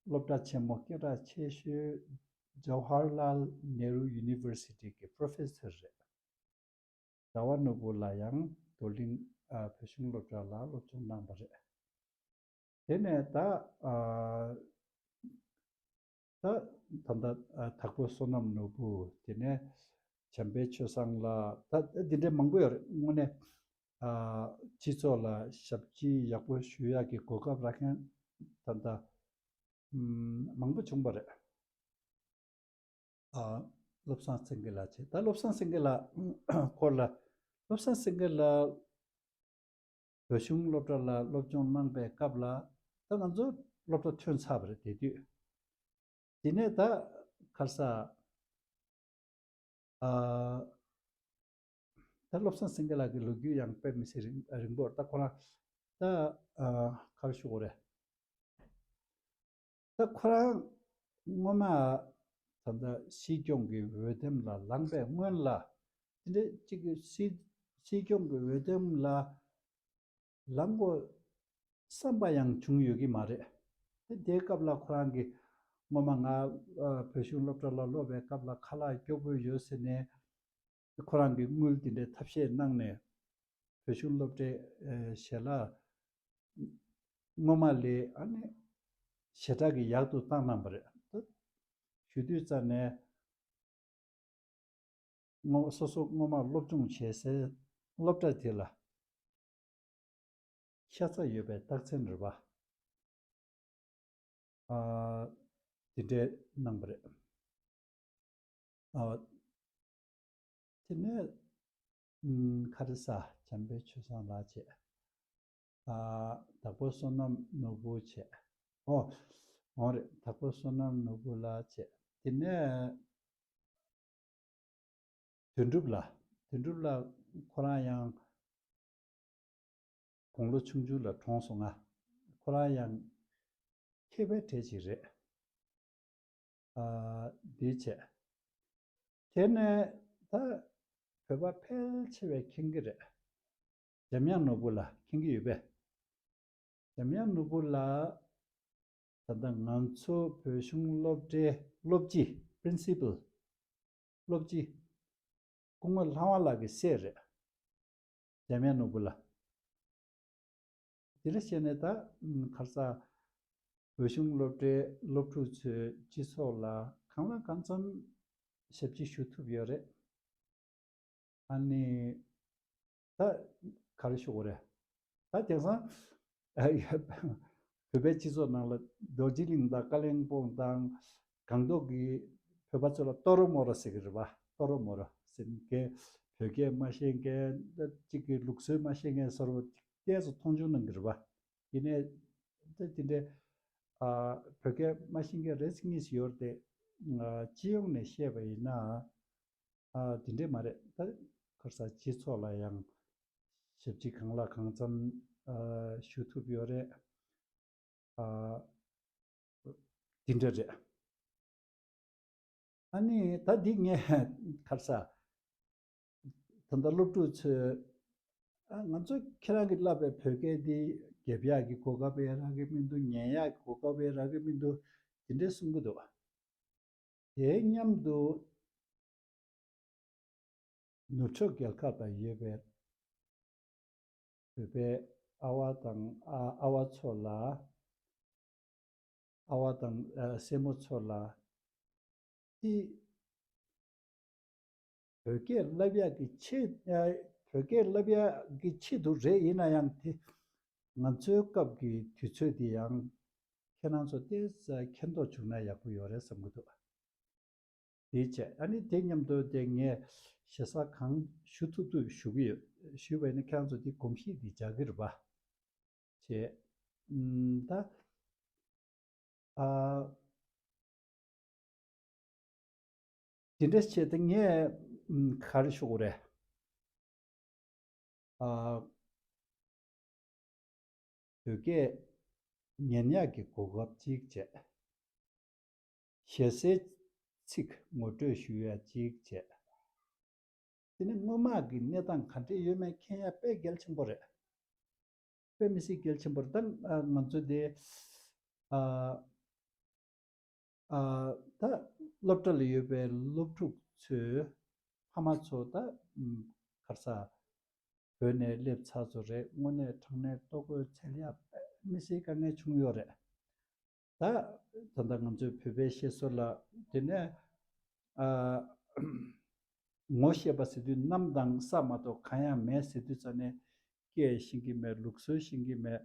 སློབ་གྲྭ་ཆེན་མོ་སྐད་གྲགས་ཆེ་ཤོས་Jawaharlal Nehru University གི་Professor རེད། ཟླ་བ་ནོར་བུ་ལགས་ཡང་རྡོར་གླིང་ཨ་བོད་གཞུང་སློབ་གྲྭ་ལ་སློབ་སྦྱོང་གནང་བ་རེད། དེ་ནས་ད་ཨ་ད་ད་ལྟ་ཨ་དྭགས་པོ་བསོད་ནམས་ནོར་བུ། དེ་ནས་བྱམས་པའི་ཆོས་བཟང་ལགས། ད་འདི་འདྲའི་མང་པོ་ཡོད་རེད། དངོས་གནས་ཨ་སྤྱི་ཚོགས་ལ་ཞབས་ཕྱི་ཡག་པོ་ཞུ་ཡག་གི་གོ་སྐབས་རག་མཁན་ད་ལྟ་ཨམ་མང་པོ་བྱུང་བ་རེད། ཨ། བློ་བཟང་སེང་གེ་ལགས་བྱས། ད་བློ་བཟང་སེང་གེ་ལགས་སྐོར་ལ། བློ་བཟང་སེང་གེ་ལགས་བོད་གཞུང་སློབ་གྲྭ་ལ་སློབ་སྦྱོང་གནང་པའི་སྐབས་ལ་ད་ང་ཚོ་སློབ་གྲྭ་ཐོན་ཚར་བ་རེད། དེ་དུས་ དེ་ནས་ད་ཁར་ས་ཨ་ད་བློ་བཟང་སེང་གེ་ལགས་ཀྱི་ལོ་རྒྱུས་ཡང་དཔེ་མི་སྲིད་རིང་རིང་པོ་རེད། ད་ཁོ་རང་ད་ཨ་ག་རེ་ཞུ་དགོས་རེད། ད་ཁོ་རང་སྔོན་མ་ད་ལྟ་སྲིད་སྐྱོང་གི་འོས་འདེམས་ལ་ལངས་པའི་སྔོན་ལ་དེ་འདྲ་གཅིག་གི་སྲིད་སྲིད་སྐྱོང་གི་འོས་འདེམས་ལ་ལངས་དགོས་བསམ་པ་ཡང་བྱུང་ཡོད་ཀྱི་མ་རེད། དེ་དེའི་སྐབས་ལ་ཁོ་རང་གིས་སྔོན་མ་ང་ཨ་བོད་གཞུང་སློབ་གྲྭ་ལ་སློབ་པའི་སྐབས་ལ་ཁ་ལག་སྐྱོ་པོ་ཡོད་ཟེར་ནས་ཁོ་རང་གིས་དངུལ་དེ་འདྲའི་ཐབས་ཤེས་གནང་ནས་བོད་གཞུང་སློབ་གྲྭའི་ཨ་ཞལ་ལག་སྔོན་མ་ལས་ཨ་ནི་ཞེ་དྲག་གི་ཡག་ཏུ་བཏང་གནང་བ་རེད། ད་ཞུ་དུས་ཙམ་ནས་སྔོན་སོ་སོ་སྔོན་མ་སློབ་སྦྱོང་བྱས་སའི་སློབ་གྲྭ་དེ་ལ་ཤ་ཚ་ཡོད་པའི་རྟགས་མཚན་རེད་པ། ཨ་དེ་འདྲའི་གནང་བ་རེད། ཨ་དེ་ནས་ཨམ་ཁ་རི་ས་བྱམས་པའི་ཆོས་བཟང་ལགས་བྱས། ཨ་དྭགས་པོ་བསོད་ནམས་ནོར་བུ་བྱས། ཨོ་འོང་རེད། དྭགས་པོ་བསོད་ནམས་ནོར་བུ་ལགས་བྱས། དེ་ནས་དོན་གྲུབ་ལགས། དོན་གྲུབ་ལགས་ཁོ་རང་ཡང་དགུང་ལོ་ཆུང་ཆུང་ལ་གྲོངས་སོང་ང་། ཁོ་རང་ཡང་མཁས་པའི་གྲས་ཅིག་རེད། ཨ་འདི་བྱས། དེ་ནས་ད་བོད་པ་ཕལ་ཆེ་བས་མཁྱེན་གྱི་རེད། འཇམ་དབྱངས་ནོར་བུ་ལགས་མཁྱེན་གྱི་ཡོད་པས། འཇམ་དབྱངས་ནོར་བུ་ལགས་ད་ལྟ་ང་ཚོ་བོད་གཞུང་སློབ་གྲྭའི་སློབ་སྤྱི་principal སློབ་སྤྱི་སྐུ་ངོ་ལྷ་དབང་ལགས་ཀྱི་སྲས་རེད། འཇམ་དབྱངས་ནོར་བུ་ལགས། དེ་འདྲ་བྱས་ནས་ད་ཁ་སང་བོད་གཞུང་སློབ་གྲྭའི་སློབ་ཕྲུག་ཚོས་སྤྱི་ཚོགས་ལ་གང་ལ་གང་འཚམ་ཞབས་ཕྱི་ཞུ་ཐུབ་ཡོད་རེད། ཨ་ནི་ད་ག་རེ་ཞུ་དགོས་རེད། ད་དེང་སང་བོད་པའི་སྤྱི་ཚོགས་ནང་ལ་རྡོ་རྗེ་གླིང་དང་ཀ་ལིང་སྤོང་དང་སྒང་ཏོག་གི་བོད་པ་ཚོ་ལ་ཏོ་རོ་མོ་རོ་ཟེར་གྱི་རེད་པ། ཏོ་རོ་མོ་རོ་ཟེར་མཁན་བོད་སྐད་མ་ཤེས་མཁན་གཅིག་གི་ལུགས་སྲོལ་མ་ཤེས་མཁན་བཟོ་འདྲ་ཏོག་ཙམ་མཐོང་ཆུང་གནང་གི་རེད་པ། ཡིན་ནའི་ད་དེ་འདྲའི་ཨ་བོད་སྐད་མ་ཤེས་མཁན་རེ་ཟིག་གཉིས་ཤིག་ཡོད་རེད་དེ། ཨ་སྤྱི་ཡོངས་ནས་བཤད་པ་ཡིན་ན། ཨ་དེ་འདྲས་མ་རེད། ད་ཁར་ས་སྤྱི་ཚོགས་ལ་ཡང་ཞབས་ཕྱི་གང་ལ་གང་འཚམ་ཨ་ཞུ་ཐུབ་ཡོད་རེད། ཨ་དེ་འདྲ་རེད། ཨ་ནི་ད་འདི་ངས་ཁར་ས་ད་ལྟ་སློབ་ཕྲུག་ཚོས་ཨ་ང་ཚོ་ཁྱེད་རང་གིས་བསླབས་པའི་བོད་སྐད་འདི་རྒྱབ་ཡག་གི་གོ་སྐབས་ཡང་རག་གི་མི་འདུག་ཉན་ཡག་གི་གོ་སྐབས་ཡང་རག་གི་མི་འདུག་དེ་འདྲས་གསུང་གི་འདུག་དེའི་མཉམ་དུ་ནུབ་ཕྱོགས་རྒྱལ་ཁབ་ལ་ཡོད་པའི་བོད་པའི་ཨ་བ་དང་ཨ་ཨ་བ་ཚོ་ལ་ཨ་བ་དང་ཨ་སྲས་མོ་ཚོ་ལ་ཏི་བོད་སྐད་བསླབ་ཡག་གི་ཆེད་ཨ་བོད་སྐད་བསླབ་ཡག་གི་ཆེད་དུ་རེད། ཡིན་ན་ཡང་དེ་ང་ཚོའི་སྐབས་ཀྱི་དུས་ཚོད་འདི་ཡང་ཁྱེད་རང་ཚོ་ཏོག་ཙམ་མཁྱེན་རྟོགས་བྱུང་ན་ཡག་པོ་ཡོད་རེད་བསམ་གྱི་འདུག་དེ་བྱས་ཨ་ནི་དེ་མཉམ་དུ་དེ་ངས་ཞེ་ས་གང་ཞུ་ཐུབ་ཐུབ་ཞུ་གི་ཡོད། ཞུས་པ་ཡིན་ན་ཁྱེད་རང་ཚོ་དེ་གོམས་གཤིས་དེ་འཇགས་ཀྱི་རེད་པ། བྱས་ཨམ་ད་ཨ་དེ་འདྲ་བྱས་ཏེ་ངས་ཨམ་ག་རེ་ཞུ་དགོས་རེད། ཨ་བོད་སྐད་ཉན་ཡག་གི་གོ་སྐབས་གཅིག་བྱས། ཞེ་སའི་ཚིག་ངོ་སྤྲོད་ཞུ་ཡག་གཅིག་བྱས། དེ་ནི་སྔོན་མ་གི་གནས་སྟངས་ག་འདྲས་ཡོད་མེད་མཁྱེན་ཡག་དཔེ་གལ་ཆེན་པོ་རེད། དཔེ་མི་སྲིད་གལ་ཆེན་པོ་རེད། ད་ང་ཚོ་དེ་ཨ་ཨ་ད་སློབ་གྲྭ་ལ་ཡོད་པའི་སློབ་ཕྲུག་ཚོས་ཕ་མ་ཚོ་ད་ཨམ་ག་རེ་ཟ་བོད་ནས་སླེབས་ཚར་ཚོ་རེད། དངོས་གནས་དྲང་གནས་ལྟོ་གོས་འཚོལ་ཡག་དཔེ་མི་སྲིད་དཀའ་ངལ་བྱུང་ཡོད་རེད། ད་ད་ལྟ་ང་ཚོའི་བོད་པའི་བཤད་སྲོལ་ལ་དེ་ནས་ཨ་ངོ་ཤེས་པ་ཟེར་དུས་གནམ་དང་ས་མ་གཏོགས་གང་ཡང་མེད་ཟེར་དུས་ཙ་ནས་སྐད་ཤེས་ཀྱི་མེད། ལུགས་སྲོལ་ཤེས་ཀྱི་མེད།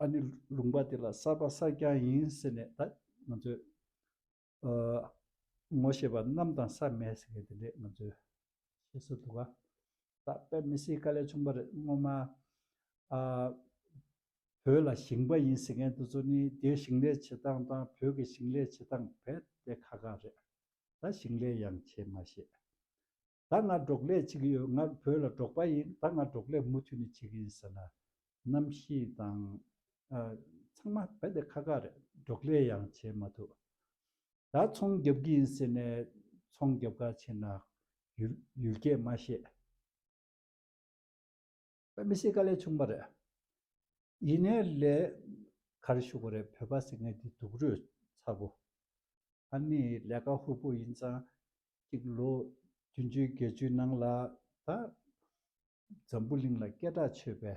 ཨ་ནི་ལུང་པ་དེ་ལ་གསར་པ་གསར་རྐྱང་ཡིན་ཟེར་ནས་ད་ང་ཚོས་ཨ་ངོ་ཤེས་པ་གནམ་དང་ས་མེད་ཟེར་མཁན་དེ་འདྲས་ང་ཚོས་ཤེས་སྲོལ་འདུག་ག་ད་དཔེ་མི་སྲིད་དཀའ་ལས་བྱུང་བ་རེད། སྔོན་མ་ཨ་ བོད་ལ་ཞིང་པ་ཡིན་ཟེར་མཁན་དེ་ཚོ་ནི་དེའི་ཞིང་ལས་བྱེད་སྟངས་དང་བོད་ཀྱི་ཞིང་ལས་བྱེད་སྟངས་རྦད་དེ་ཁག་ཁག་རེད། ད་ཞིང་ལས་ཡང་བྱེད་མ་ཤེས། ད་ང་འབྲོག་ལས་བྱེད་ཀྱི་ཡོད། ང་བོད་ལ་འབྲོག་པ་ཡིན། ད་ང་འབྲོག་ལས་མུ་མཐུད་ནས་བྱེད་ཀྱི་ཡིན་ཟེར་ན། གནམ་གཤིས་དང་། ཨ། ཚང་མ་རྦད་དེ་ཁག་ཁག་རེད། འབྲོག་ལས་ཡང་བྱེད་མ་ཐུབ། ད་ཚོང་རྒྱབ་ཀྱི་ཡིན་ཟེར་ནས་ཚོང་རྒྱབ་ག་ཕྱིན་ན་ཡུལ་ཡུལ་སྐད་མ་ཤེས། དཔེ་མི་སྲིད་དཀའ་ལས་ཆུང་པ་རེད། ཡིན་ནའི་ལས་ག་རེ་ཞུ་དགོས་རེད། བོད་པ་ཟེར་མཁན་དེ་སྡུག་རུས་ཚ་པོ། ཨ་ནི་ལས་ཀ་ཧུར་པོ་ཡིན་ཙང་གཅིག་ལོ་བདུན་ཅུ་བརྒྱད་ཅུའི་ནང་ལ་ད་འཛམ་བུ་གླིང་ལ་སྐད་གྲགས་ཆོད་པའི་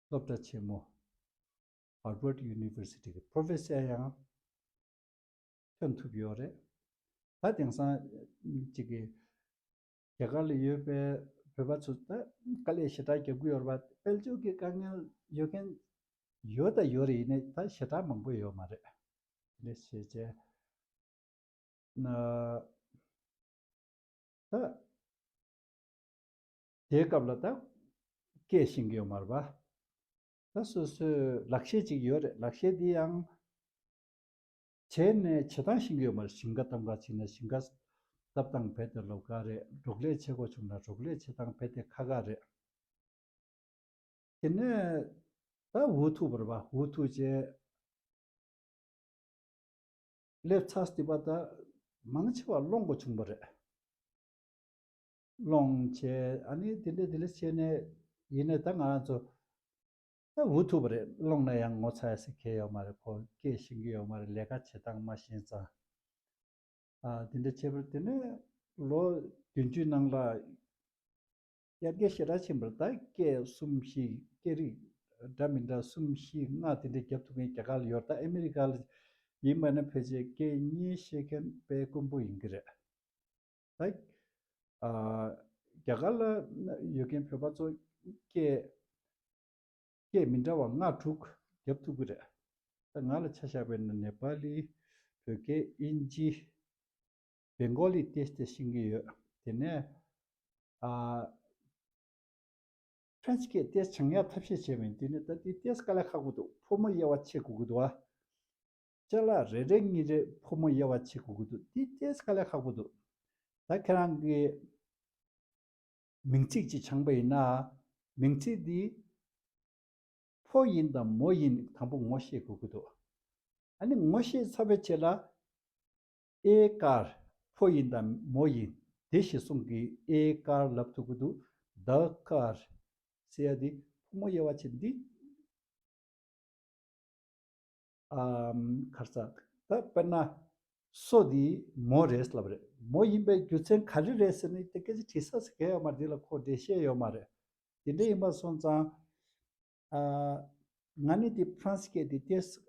སློབ་གྲྭ་ཆེན་མོ་Harvard University གི་professor ཡང་ཐོན་ཐུབ་ཡོད་རེད། ད་དེང་སང་གཅིག་གི་རྒྱ་གར་ལ་ཡོད་པའི་བོད་པ་ཚོ་ད་དཀའ་ལས་ཞེ་དྲག་རྒྱབ་ཀྱི་ཡོད་རེད་པ། དཔལ་འབྱོར་གྱི་དཀའ་ངལ་ཡོད་མཁན་ཡོད་ད་ཡོད་རེད། ཡིན་ནའི་ད་ཞེ་དྲག་མང་པོ་ཡོད་མ་རེད། དེ་འདྲ་བྱས་བྱས། ན། ད། དེའི་སྐབས་ལ་ད། སྐད་ཤེས་ཀྱི་ཡོད་མ་རེད་པ། ད་སོ་སོའི་ལག་ཤེས་ཅིག་ཡོད་རེད། ལག་ཤེས་འདི་ཡང་། བྱས་ནས་བྱེད་སྟངས་ཤེས་ཀྱི་ཡོད་མ་རེད། ཞིང་ཁ་བཏབ་ག་ཕྱིན་ན་ཞིང་ཁ་བཏབ་སྟངས་རྦད་དེ་ལོགས་ཀ་རེད། འབྲོག་ལས་བྱེད་དགོས་བྱུང་ན་འབྲོག་ལས་བྱེད་སྟངས་རྦད་དེ་ཁག་ཁག་རེད། དེ་ནས་ད་འུ་ཐུག་པ་རེད་པ། འུ་ཐུག་བྱས། སླེབས་ཚར་དུས་པ་ད་མང་ཆེ་བ་སློང་དགོས་བྱུང་བ་རེད། སློང་བྱས། ཨ་ནི་དེ་འདྲ་དེ་འདྲ་བྱས་ནས་ཡིན་ནའི་ད་ང་རང་ཚོ་ད་འུ་ཐུག་པ་རེད། སློང་ན་ཡང་ངོ་ཚ་ཡ་ཟེར་མཁན་ཡོད་མ་རེད། ཁོ་སྐད་ཤེས་ཀྱི་ཡོད་མ་རེད། ལས་ཀ་བྱེད་སྟངས་མ་ཤེས་ཙང་། ཨ། དེ་འདྲ་བྱས་པར་དེ་ནས་ལོ་བདུན་ཅུའི་ནང་ལ་དབྱར་སྐྱིད་ཞེ་དྲག་ཕྱིན་པར་ད་སྐད་གསུམ་བཞི། སྐད་རིགས་འདྲ་མི་འདྲ་གསུམ་བཞི་ལྔ་དེ་འདྲ་རྒྱབ་ཐུབ་མཁན་རྒྱ་གར་ལ་ཡོད། ད་ཨ་མི་རི་ཀ་ལ་ཡིན་པ་ན་ཕལ་ཆེར་སྐད་གཉིས་ཤེས་མཁན་དཔེ་དཀོན་པོ་ཡིན་གྱི་རེད། ད། ཨ། རྒྱ་གར་ལ་ཡོད་མཁན་བོད་པ་ཚོ་སྐད། སྐད་མི་འདྲ་བ་ལྔ་དྲུག་རྒྱབ་ཐུབ་ཀྱི་རེད། ད་ང་ལ་ཆ་བཞག་པ་ཡིན་ན་ནེ་པ་ལི། བོད་སྐད། དབྱིན་ཇི། བེང་གོ་ལི་ཏོག་ཙམ་ཤེས་ཀྱི་ཡོད། དེ་ནས། ཨ། ཕ་རན་སི་སྐད་ཏོག་ཙམ་སྦྱང་ཡག་ཐབས་ཤེས་བྱས་པ་ཡིན། དེ་ནས་ད་དེ་ཏོག་ཙམ་དཀའ་ལས་ཁག་པོ་འདུག་ཕོ་མོ་དབྱེ་བ་ཕྱེ་དགོས་ཀྱི་འདུག་ཨ། ཅ་ལག་རེ་རེ་གཉིས་རེ་ཕོ་མོ་དབྱེ་བ་ཕྱེ་དགོས་ཀྱི་འདུག་དེ་ཏོག་ཙམ་དཀའ་ལས་ཁག་པོ་འདུག་ད་ཁྱེད་རང་གི་མིང་ཚིག་ཅིག་སྦྱངས་པ་ཡིན་ན། མིང་ཚིག་འདི་ཕོ་ཡིན་དང་མོ་ཡིན་དང་པོ་ངོ་ཤེས་དགོས་ཀྱི་འདུག་ཨ་ནི་ངོ་ཤེས་ཚར་བའི་རྗེས་ལ། ཨེ་ཀར། ཕོ་ཡིན་དང་མོ་ཡིན། དེ་གཞིར་བཟུང་གིས་ཨེ་ཀར་ལབ་ཐུབ་ཀྱི་འདུག་ད་ཀར་ཟེར་ཡ་འདི་ཕོ་མོ་དབྱེ་བ་ཕྱེ་འདི། ཨམ། ག་རེ་ཟ། ད་དཔེར་ན། སོ་འདི་མོ་རེད་ལབ་རེད། མོ་ཡིན་པའི་རྒྱུ་མཚན་ག་རེ་རེད་ཟེར་ན། དེ་སྐད་ཆ་དྲི་ས་ཟེར་མཁན་ཡོད་མ་རེད། འདི་ལ་ཁོ་འགྲེལ་བཤད་ཡོད་མ་རེད། དེ་འདྲ་ཡིན་པ་སོང་ཙང་། ཨ། ང་ནི་འདི་ཕ་རན་སི་སྐད་འདི་ཏོག་ཙམ་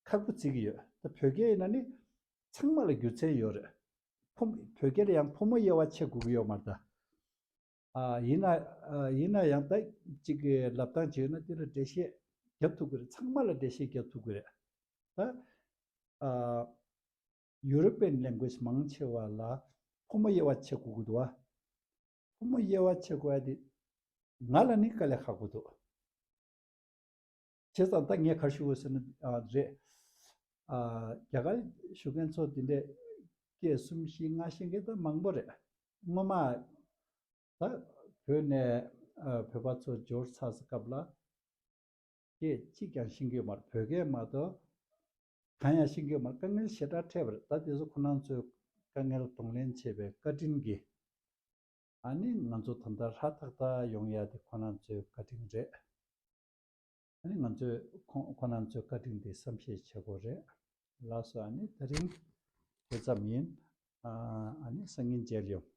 ཁག་པོ་བརྩི་གི་ཡོད། ད་བོད་སྐད་ཡིན་ན་ནི་ཚང་མ་ལ་རྒྱུ་མཚན་ཡོད་རེད། ཕོ། བོད་སྐད་ལ་ཡང་ཕོ་མོ་དབྱེ་བ་ཕྱེ་དགོས་ཀྱི་ཡོད་མ་རེད་ད། ཨ། ཡིན་ན། ཨ། ཡིན་ན་ཡང་ད་གཅིག་གི་ལབ་སྟངས་བྱས་ན་དེ་ལ་འགྲེལ་བཤད་རྒྱབ་ཐུབ་ཀྱི་རེད། ཚང་མ་ལ་འགྲེལ་བཤད་རྒྱབ་ཐུབ་ཀྱི་རེད། ད། ཨ། European language མང་ཆེ་བ་ལ་ཕོ་མོ་དབྱེ་བ་ཕྱེ་དགོས་ཀྱི་འདུག་བ། ཕོ་མོ་དབྱེ་བ་ཕྱེ་དགོས་ཡ་དེ་ང་ལ་ནི་དཀའ་ལས་ཁག་པོ་འདུག་བྱས་ཙང་ད་ངས་ག་རེ་ཞུ་དགོས་ཟེར་ན། ཨ། རེད། ཨ། རྒྱ་གར་བཞུགས་མཁན་ཚོ་འདི་འདྲས་སྐད་གསུམ་བཞི་ལྔ་ཤེས་མཁན་ད་མང་པོ་རེད། སྔོན་མ་ད་བོད་ནས། ཨ། བོད་པ་ཚོ་འབྱོར་ཚར་སྐབས་ལ་སྐད་གཅིག་ཀྱང་ཤེས་ཀྱི་ཡོད་མ་རེད། བོད་སྐད་མ་གཏོགས་གང་ཡང་ཤེས་ཀྱི་ཡོད་མ་རེད། དཀའ་ངལ་ཞེ་དྲག་འཕྲད་པ་རེད། ད་དེ་ཚོ་ཁོ་རང་ཚོའི་དཀའ་ངལ་གདོང་ལེན་བྱེད་པའི་བཀའ་དྲིན་གྱིས། ཨ་ནི་ང་ཚོ་ད་ལྟ་ཧྲ་ཐག་ཐག་ཡོང་ཡ་དེ་ཁོ་རང་ཚོའི་བཀའ་དྲིན་རེད། ཨ་ནི་ང་ཚོས་ཁོ་ཁོ་རང་ཚོའི་བཀའ་དྲིན་དེ་བསམ་ཤེས་བྱེད་དགོས་རེད། ལགས་སོ། ཨ་ནི་དེ་རིང་དེ་ཙམ་ཡིན། ཨ་ནི་སང་ཉིན་མཇལ་ཡོང་།